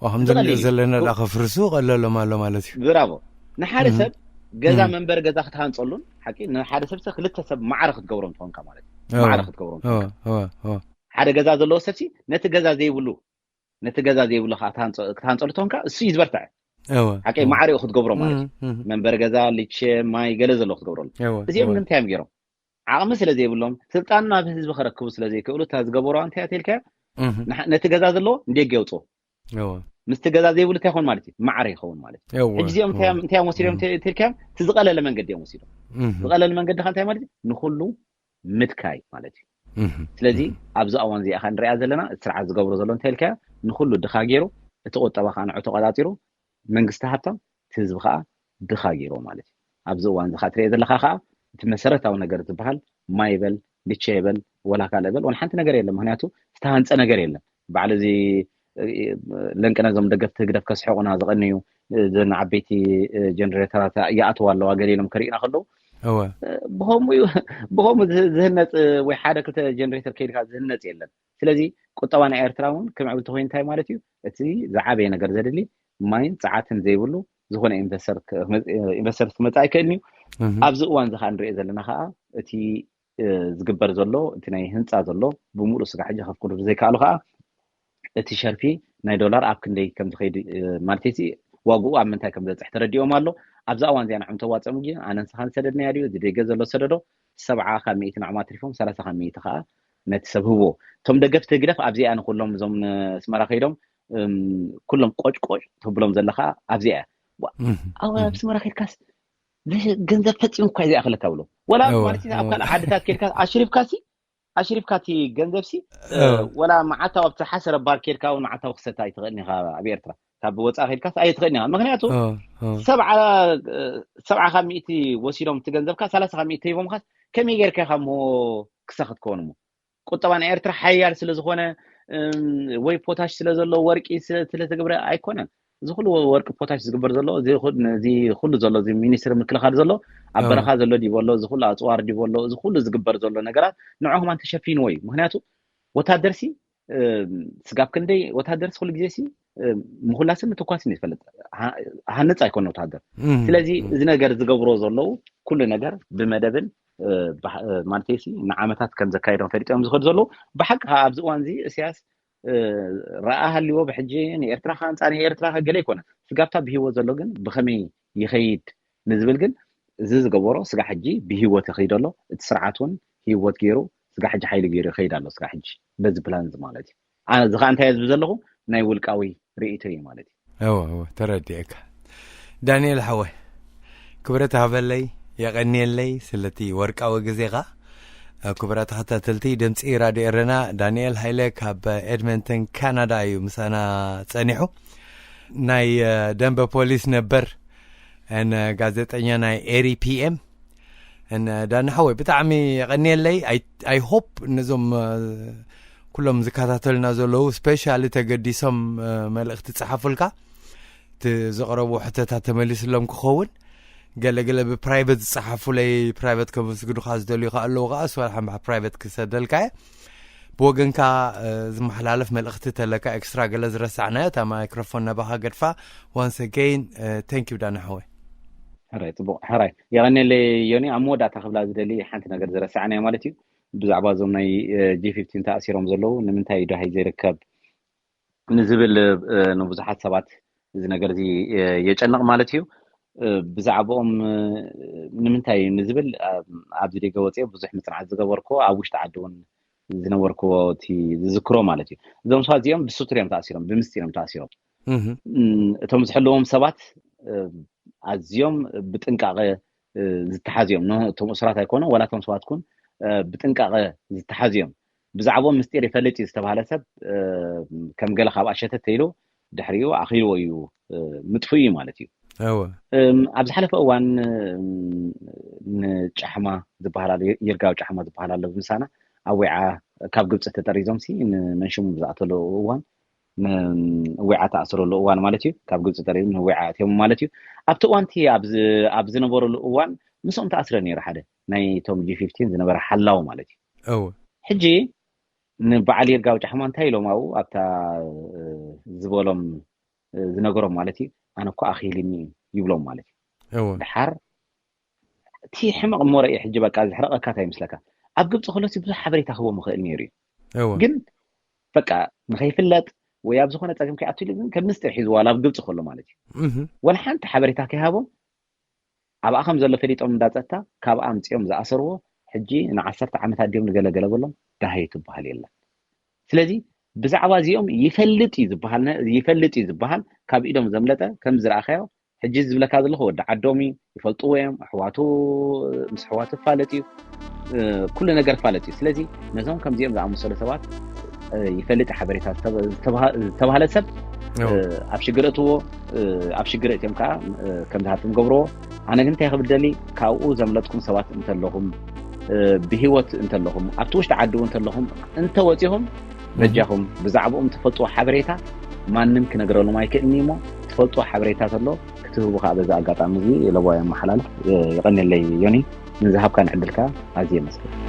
ከምዚ ንሪኦ ዘለና ዳ ከፍርሱ ቀለሎም ኣሎ ማለት እዩ። ብራቮ። ንሓደ ሰብ ገዛ መንበሪ ገዛ ክትሃንፀሉን ሓቂ ንሓደ ሰብ ክልተ ሰብ ማዕረ ክትገብሮም ትኾንካ ማለት እዩ። ማዕረ ክትገብሮም ትኾንካ። ሓደ ገዛ ዘለዎ ሰብሲ ነቲ ገዛ ዘይብሉ ነቲ ገዛ ዘይብሉ ከዓ ክትሃንፀሉ ትኾንካ እሱ እዩ ዝበርትዐ። ሓቂ ማዕሪኡ ክትገብሮ ማለት እዩ። መንበሪ ገዛ፣ ልቸ፣ ማይ ገለ ዘለዎ ክትገብረሉ። እዚኦም ግን እንታይ እዮም ገይሮም? ዓቕሚ ስለ ዘይብሎም ስልጣን ናብ ህዝቢ ከረክቡ ስለ ዘይክእሉ እታ ዝገበሮ እንታይ እያ ተልካዮ? ነቲ ገዛ ዘለዎ ንደገ የውፅኦ። ምስቲ ገዛ ዘይብሉ እንታይ ይኸውን ማለት እዩ? ማዕረ ይኸውን ማለት እዩ። ሕጂ እዚኦም እንታይ እዮም ወሲዶም ተልካዮም? እቲ ዝቐለለ መንገዲ እዮም ወሲዶም። ዝቐለለ መንገዲ ከ እንታይ ማለት እዩ? ንኩሉ ምድካይ ማለት እዩ። ስለዚ ኣብዚ እዋን እዚኣ ከ ንሪኣ ዘለና እቲ ስርዓት ዝገብሮ ዘሎ እንታይ ኢልካዮ? ንኩሉ ድኻ ገይሩ እቲ ቁጠባ ከዓ ንዑ ተቆፃፂሩ መንግስቲ ሃብታም እቲ ህዝቢ ከዓ ድኻ ገይርዎ ማለት እዩ። ኣብዚ እዋን እዚ ከዓ ትሪኦ ዘለካ ከዓ እቲ መሰረታዊ ነገር ዝበሃል ማይ ይበል ልቸ ይበል ወላ ካልእ በል ወላ ሓንቲ ነገር የለን። ምክንያቱ ዝተሃንፀ ነገር የለን። ባዕሉ እዚ ለንቅነ እዞም ደገፍቲ ህግደፍ ከስሕቁና ዝቐንዩ እዘን ዓበይቲ ጀነሬተራት ይኣትዋ ኣለዋ ገለ ኢሎም ከርእዩና ከለዉ ብኸምኡ ዝህነፅ ወይ ሓደ ክልተ ጀነሬተር ከይድካ ዝህነፅ የለን። ስለዚ ቁጠባ ናይ ኤርትራ እውን ክምዕብል ተኮይኑ እንታይ ማለት እዩ? እቲ ዝዓበየ ነገር ዘድሊ ማይን ፀዓትን ዘይብሉ ዝኾነ ኢንቨስተር ክመፅእ ኣይክእልን እዩ። ኣብዚ እዋን እዚ ከዓ ንሪኦ ዘለና ከዓ እቲ ዝግበር ዘሎ እቲ ናይ ህንፃ ዘሎ ብምሉእ ስጋ ሕጂ ከፍቅዱ ዘይከኣሉ ከዓ እቲ ሸርፊ ናይ ዶላር ኣብ ክንደይ ከም ዝኸይድ ማለት ዋግኡ ኣብ ምንታይ ከም ዝበፅሕ ተረዲኦም ኣሎ። ኣብዛ እዋን እዚኣ ንዕም ተዋፀሙ ግን ኣነ ንስኻን ሰደድናያ ድዩ እዚ ደገ ዘሎ ሰደዶ ሰብዓ ካብ ሚእቲ ንዕማ ኣትሪፎም ሰላሳ ካብ ሚእቲ ከዓ ነቲ ሰብ ህቦ። እቶም ደገፍቲ ህግደፍ ኣብዚኣ ንኩሎም እዞም ኣስመራ ከይዶም እም፣ ኩሎም ቆጭ ቆጭ ተብሎም ዘለኻ ኣብዚኣ እያ። ዋ፣ እህ፣ ኣብ እህ። ኣስመራ ከድካስ ብሽ-፣ ገንዘብ ፈጺሙ እኳ ዘይኣኽለካ ብሎ። ወላ እወ፣ ማለት ኣብ እወ። ካልእ ዓድታት ከድካ ኣሽሪፍካሲ፣ ኣሽሪፍካ እቲ ገንዘብሲ፣ እ፣ እወ። ወላ መዓልታዊ ኣብቲ ሓሰረ ባር ከድካ እውን መዓልታዊ ክሰታ ኣይትኽእልን ኢኻ ኣብ ኤርትራ። ካብ ወጻኢ ከድካስ ኣይትኽእልን ኢኻ። ምኽንያቱ እወ፣ እወ። ሰብዓ፣ እ፣ ሰብዓ ካብ ሚእቲ ወሲዶም እቲ ገንዘብካ ሰላሳ ካብ ሚእቲ ተሂቦምካስ ከመይ ጌርካ ኢኻ እሞ ክሳ ክትከውን እሞ? ቁጠባ ናይ ኤርትራ ሓያል ስለ ዝኾነ፣ እም፣ ወይ ፖታሽ ስለ ዘሎ፣ ወርቂ ስለ፣ ስለ ተገብረ ኣይኮነን። እዚ ኩሉ ወርቂ ፖታሽ ዝግበር ዘሎ፣ እዚ ኩ-፣ እዚ ኩሉ ዘሎ፣ እዚ ሚኒስትሪ ምክልኻል ዘሎ፣ ኣብ ኣዎ። በረኻ ዘሎ ድዩ ኣሎ፣ እዚ ኩሉ ኣጽዋር ድዩ ኣሎ፣ እዚ ኩሉ ዝግበር ዘሎ ነገራት ንዑ ከማን ተሸፊንዎ እዩ። ምኽንያቱ ወታደርሲ፣ እም፣ ስጋብ ክንደይ ወታደርሲ ኩሉ ግዜሲ፣ እም፣ ምኹላስን ምትኳስን እዩ ዝፈልጥ። ሃ-፣ ሃንጽ ኣይኮነ ወታደር። እም፣ ስለዚ እም። እዚ ነገር ዝገብሮ ዘለዉ ኩሉ ነገር ብመደብን፣ እ፣ ባህ-፣ እ፣ ማለተይሲ ንዓመታት ከም ዘካየዶም ፈሊጦም ዝኸዱ ዘለዉ። ብሓቂ ከኣ ኣብዚ እዋን እዚ እስያስ፣ እ፣ ረኣ ሃልዎ ብሕጂ ንኤርትራ ከ ኣንጻር ኤርትራ ከ ገለ ኣይኮነ። ስጋብታ ብህይወት ዘሎ ግን ብኸመይ ይኸይድ ንዝብል ግን እዚ ዝገበሮ ስጋ ሕጂ ብህይወት ይኸይድ ኣሎ። እቲ ስርዓት እውን ህይወት ገይሩ ስጋ ሕጂ ሓይሊ ገይሩ ይኸይድ ኣሎ። ስጋ ሕጂ በዚ ፕላን እዚ ማለት እዩ። ኣነ እዚ ከኣ እንታይ እየ ዝብል ዘለኹ ናይ ውልቃዊ ርእይቶ እዩ ማለት እዩ። እወ፣ እወ፣ ተረዲኤካ። ዳንኤል ሓወይ፣ ክብረት ሃበለይ፣ የቐንየለይ ስለቲ ወርቃዊ ግዜኻ። ክቡራት ተኸታተልቲ ድምፂ ራድዮ ኤረና፣ ዳንኤል ሃይለ ካብ ኤድመንተን ካናዳ እዩ ምሳና ጸኒሑ። ናይ፣ እ፣ ደንበ ፖሊስ ነበር፣ ን ጋዜጠኛ ናይ ኤሪ ፒ ኤም። ን ዳኒ ሓወይ፣ ብጣዕሚ የቐንየለይ። ኣይ፣ ኣይ ሆፕ ነዞም፣ እ፣ ኩሎም ዝከታተሉና ዘለዉ ስፔሻሊ ተገዲሶም፣ እ፣ መልእኽቲ ጸሓፉልካ። እቲ ዘቕረቡ ሕቶታት ተመሊስሎም ክኸውን፣ ገለ ገለ ብፕራይቨት ዝጸሓፉለይ፣ ፕራይቨት ከመስግኑኻ ዝደልዩ ከ ኣለዉ ከኣ፣ እሱ ሓምሓ ፕራይቨት ክሰደልካ እየ። ብወገንካ፣ እ፣ ዝመሓላለፍ መልእኽቲ ተለካ፣ ኤክስትራ ገለ ዝረሳዕናዮ፣ እታ ማይክሮፎን ናባኻ ገድፋ። Once again, እ፣ thank you ዳኒ ሓወይ። ሕራይ፣ ጽቡቕ። ሕራይ። የቐንየለይ ዮኒ፣ ኣብ መወዳእታ ክብላ ዝደሊ ሓንቲ ነገር ዝረሳዕናዮ ማለት እዩ። ብዛዕባ እዞም ናይ፣ እ፣ ጂ ፊፍቲን ተኣሲሮም ዘለዉ ንምንታይ እዩ ደሃይ ዘይርከብ ንዝብል፣ እ፣ ንብዙሓት ሰባት እዚ ነገር እዚ፣ እ፣ የጨንቕ ማለት እዩ። እ፣ ብዛዕባኦም፣ እ፣ ንምንታይ እዩ ንዝብል፣ ኣብ፣ ኣብዚ ደገ ወፅየ ብዙሕ ምፅናት ዝገበርኩዎ፣ ኣብ ውሽጢ ዓዲ እውን ዝነበርኩዎ እቲ ዝዝክሮ ማለት እዩ። እዞም ሰባት እዚኦም ብስቱር እዮም ተኣሲሮም፣ ብምስጢር እዮም ተኣሲሮም። እህ። እም፣ እቶም ዝሕልዎም ሰባት፣ እ፣ ኣዝዮም ብጥንቃቐ፣ እ፣ ዝተሓዙ እዮም። ን-፣ እቶም እሱራት ኣይኮኑ፣ ዋላ እቶም ሰባት ኩን፣ እ፣ ብጥንቃቐ ዝተሓዙ እዮም። ብዛዕባኦም ምስጢር ይፈልጥ እዩ ዝተባህለ ሰብ፣ እ፣ ከም ገለ ካብኣ ሸተት ተይሉ ድሕሪኡ ኣኺልዎ እዩ፣ እ፣ ምጥፍኡ እዩ ማለት እዩ። እወ። እም፣ ኣብ ዝሓለፈ እዋን፣ እም፣ ንጫሕማ ዝበሃል ኣሎ፣ ይርጋው ጫሕማ ዝበሃል ኣሎ፣ ምሳና ኣብ ዊዓ ካብ ግብፂ ተጠሪዞም ሲ ንመንሽሙ ብዝኣተሉ እዋን፣ ን-፣ ዊዓ ተኣስረሉ እዋን ማለት እዩ። ካብ ግብፂ ተጠሪዞም ንዊዓ ኣትዮም ማለት እዩ። ኣብቲ እዋን እቲ ኣብዚ፣ ኣብ ዝነበረሉ እዋን ምስኦም ተኣስረ ነይሩ ሓደ ናይ ቶም ጂ ፊፍቲን ዝነበረ ሓላው ማለት እዩ። እወ። ሕጂ ንበዓል ይርጋው ጫሕማ እንታይ ኢሎም ኣብኡ ኣብታ፣ እ፣ ዝበሎም፣ እ፣ ዝነገሮም ማለት እዩ። ኣነ እኮ ኣኺልኒ እዩ ይብሎም ማለት እዩ። እወ። ድሓር እቲ ሕመቕ እሞ ረእየ ሕጂ በቃ ዝሕረቐካ እንታይ ይመስለካ? ኣብ ግብፂ ከሎሲ ብዙሕ ሓበሬታ ክህቦም ይኽእል ነይሩ እዩ። እወ። ግን በቃ ንኸይፍለጥ ወይ ኣብ ዝኾነ ጸገም ከይኣቱ ኢሉ ግን ከም ምስጢር ሒዝዎ ዋላ ኣብ ግብፂ ከሎ ማለት እዩ። እህ። ወላ ሓንቲ ሓበሬታ ከይሃቦም ኣብኣ ከም ዘሎ ፈሊጦም እንዳ ጸጥታ ካብኣ ኣምጺኦም ዝኣሰርዎ ሕጂ ንዓሰርተ ዓመታት ድዮም ንገለ ገለ በሎም ዳሃይ ትበሃል የለን። ስለዚ ብዛዕባ እዚኦም ይፈልጥ እዩ ዝበሃል ነ-፣ ይፈልጥ እዩ ዝበሃል ካብ ኢዶም ዘምለጠ ከም ዝረኣኻዮ ሕጂ ዝብለካ ዘለኹ ወዲ ዓዶም እዩ፣ ይፈልጥዎ እዮም፣ ኣሕዋቱ ምስ ኣሕዋቱ ይፋለጥ እዩ፣ እ፣ ኩሉ ነገር ይፋለጥ እዩ። ስለዚ ነዞም ከምዚኦም ዝኣመሰሉ ሰባት፣ እ፣ ይፈልጥ እዩ ሓበሬታ ዝተበ-፣ ዝተበሃ-፣ ዝተባህለ ሰብ፣ እ፣ እዎ። ኣብ ሽግር እትዎ፣ እ፣ ኣብ ሽግር እትዮም ከዓ፣ እ፣ ከም ዝሃብቶም ገብርዎ። ኣነ ግን እንታይ ክብል ደሊ፣ ካብኡ ዘምለጥኩም ሰባት እንተለኹም፣ እ፣ ብህይወት እንተለኹም፣ ኣብቲ ውሽጢ ዓዲ እውን እንተለኹም፣ እንተወፂኹም፣ እህ። በጃኹም ብዛዕባኦም ትፈልጥዎ ሓበሬታ ማንም ክነግረሎም ኣይክእልን እዩ እሞ፣ ትፈልጥዎ ሓበሬታ ተሎ ክትህቡ ከዓ በዚ ኣጋጣሚ እዚ ለቦ የመሓላልፍ። እ፣ የቐንየለይ ዮኒ፣ ንዝሃብካን ዕድል ከዓ ኣዝየ የመስግን።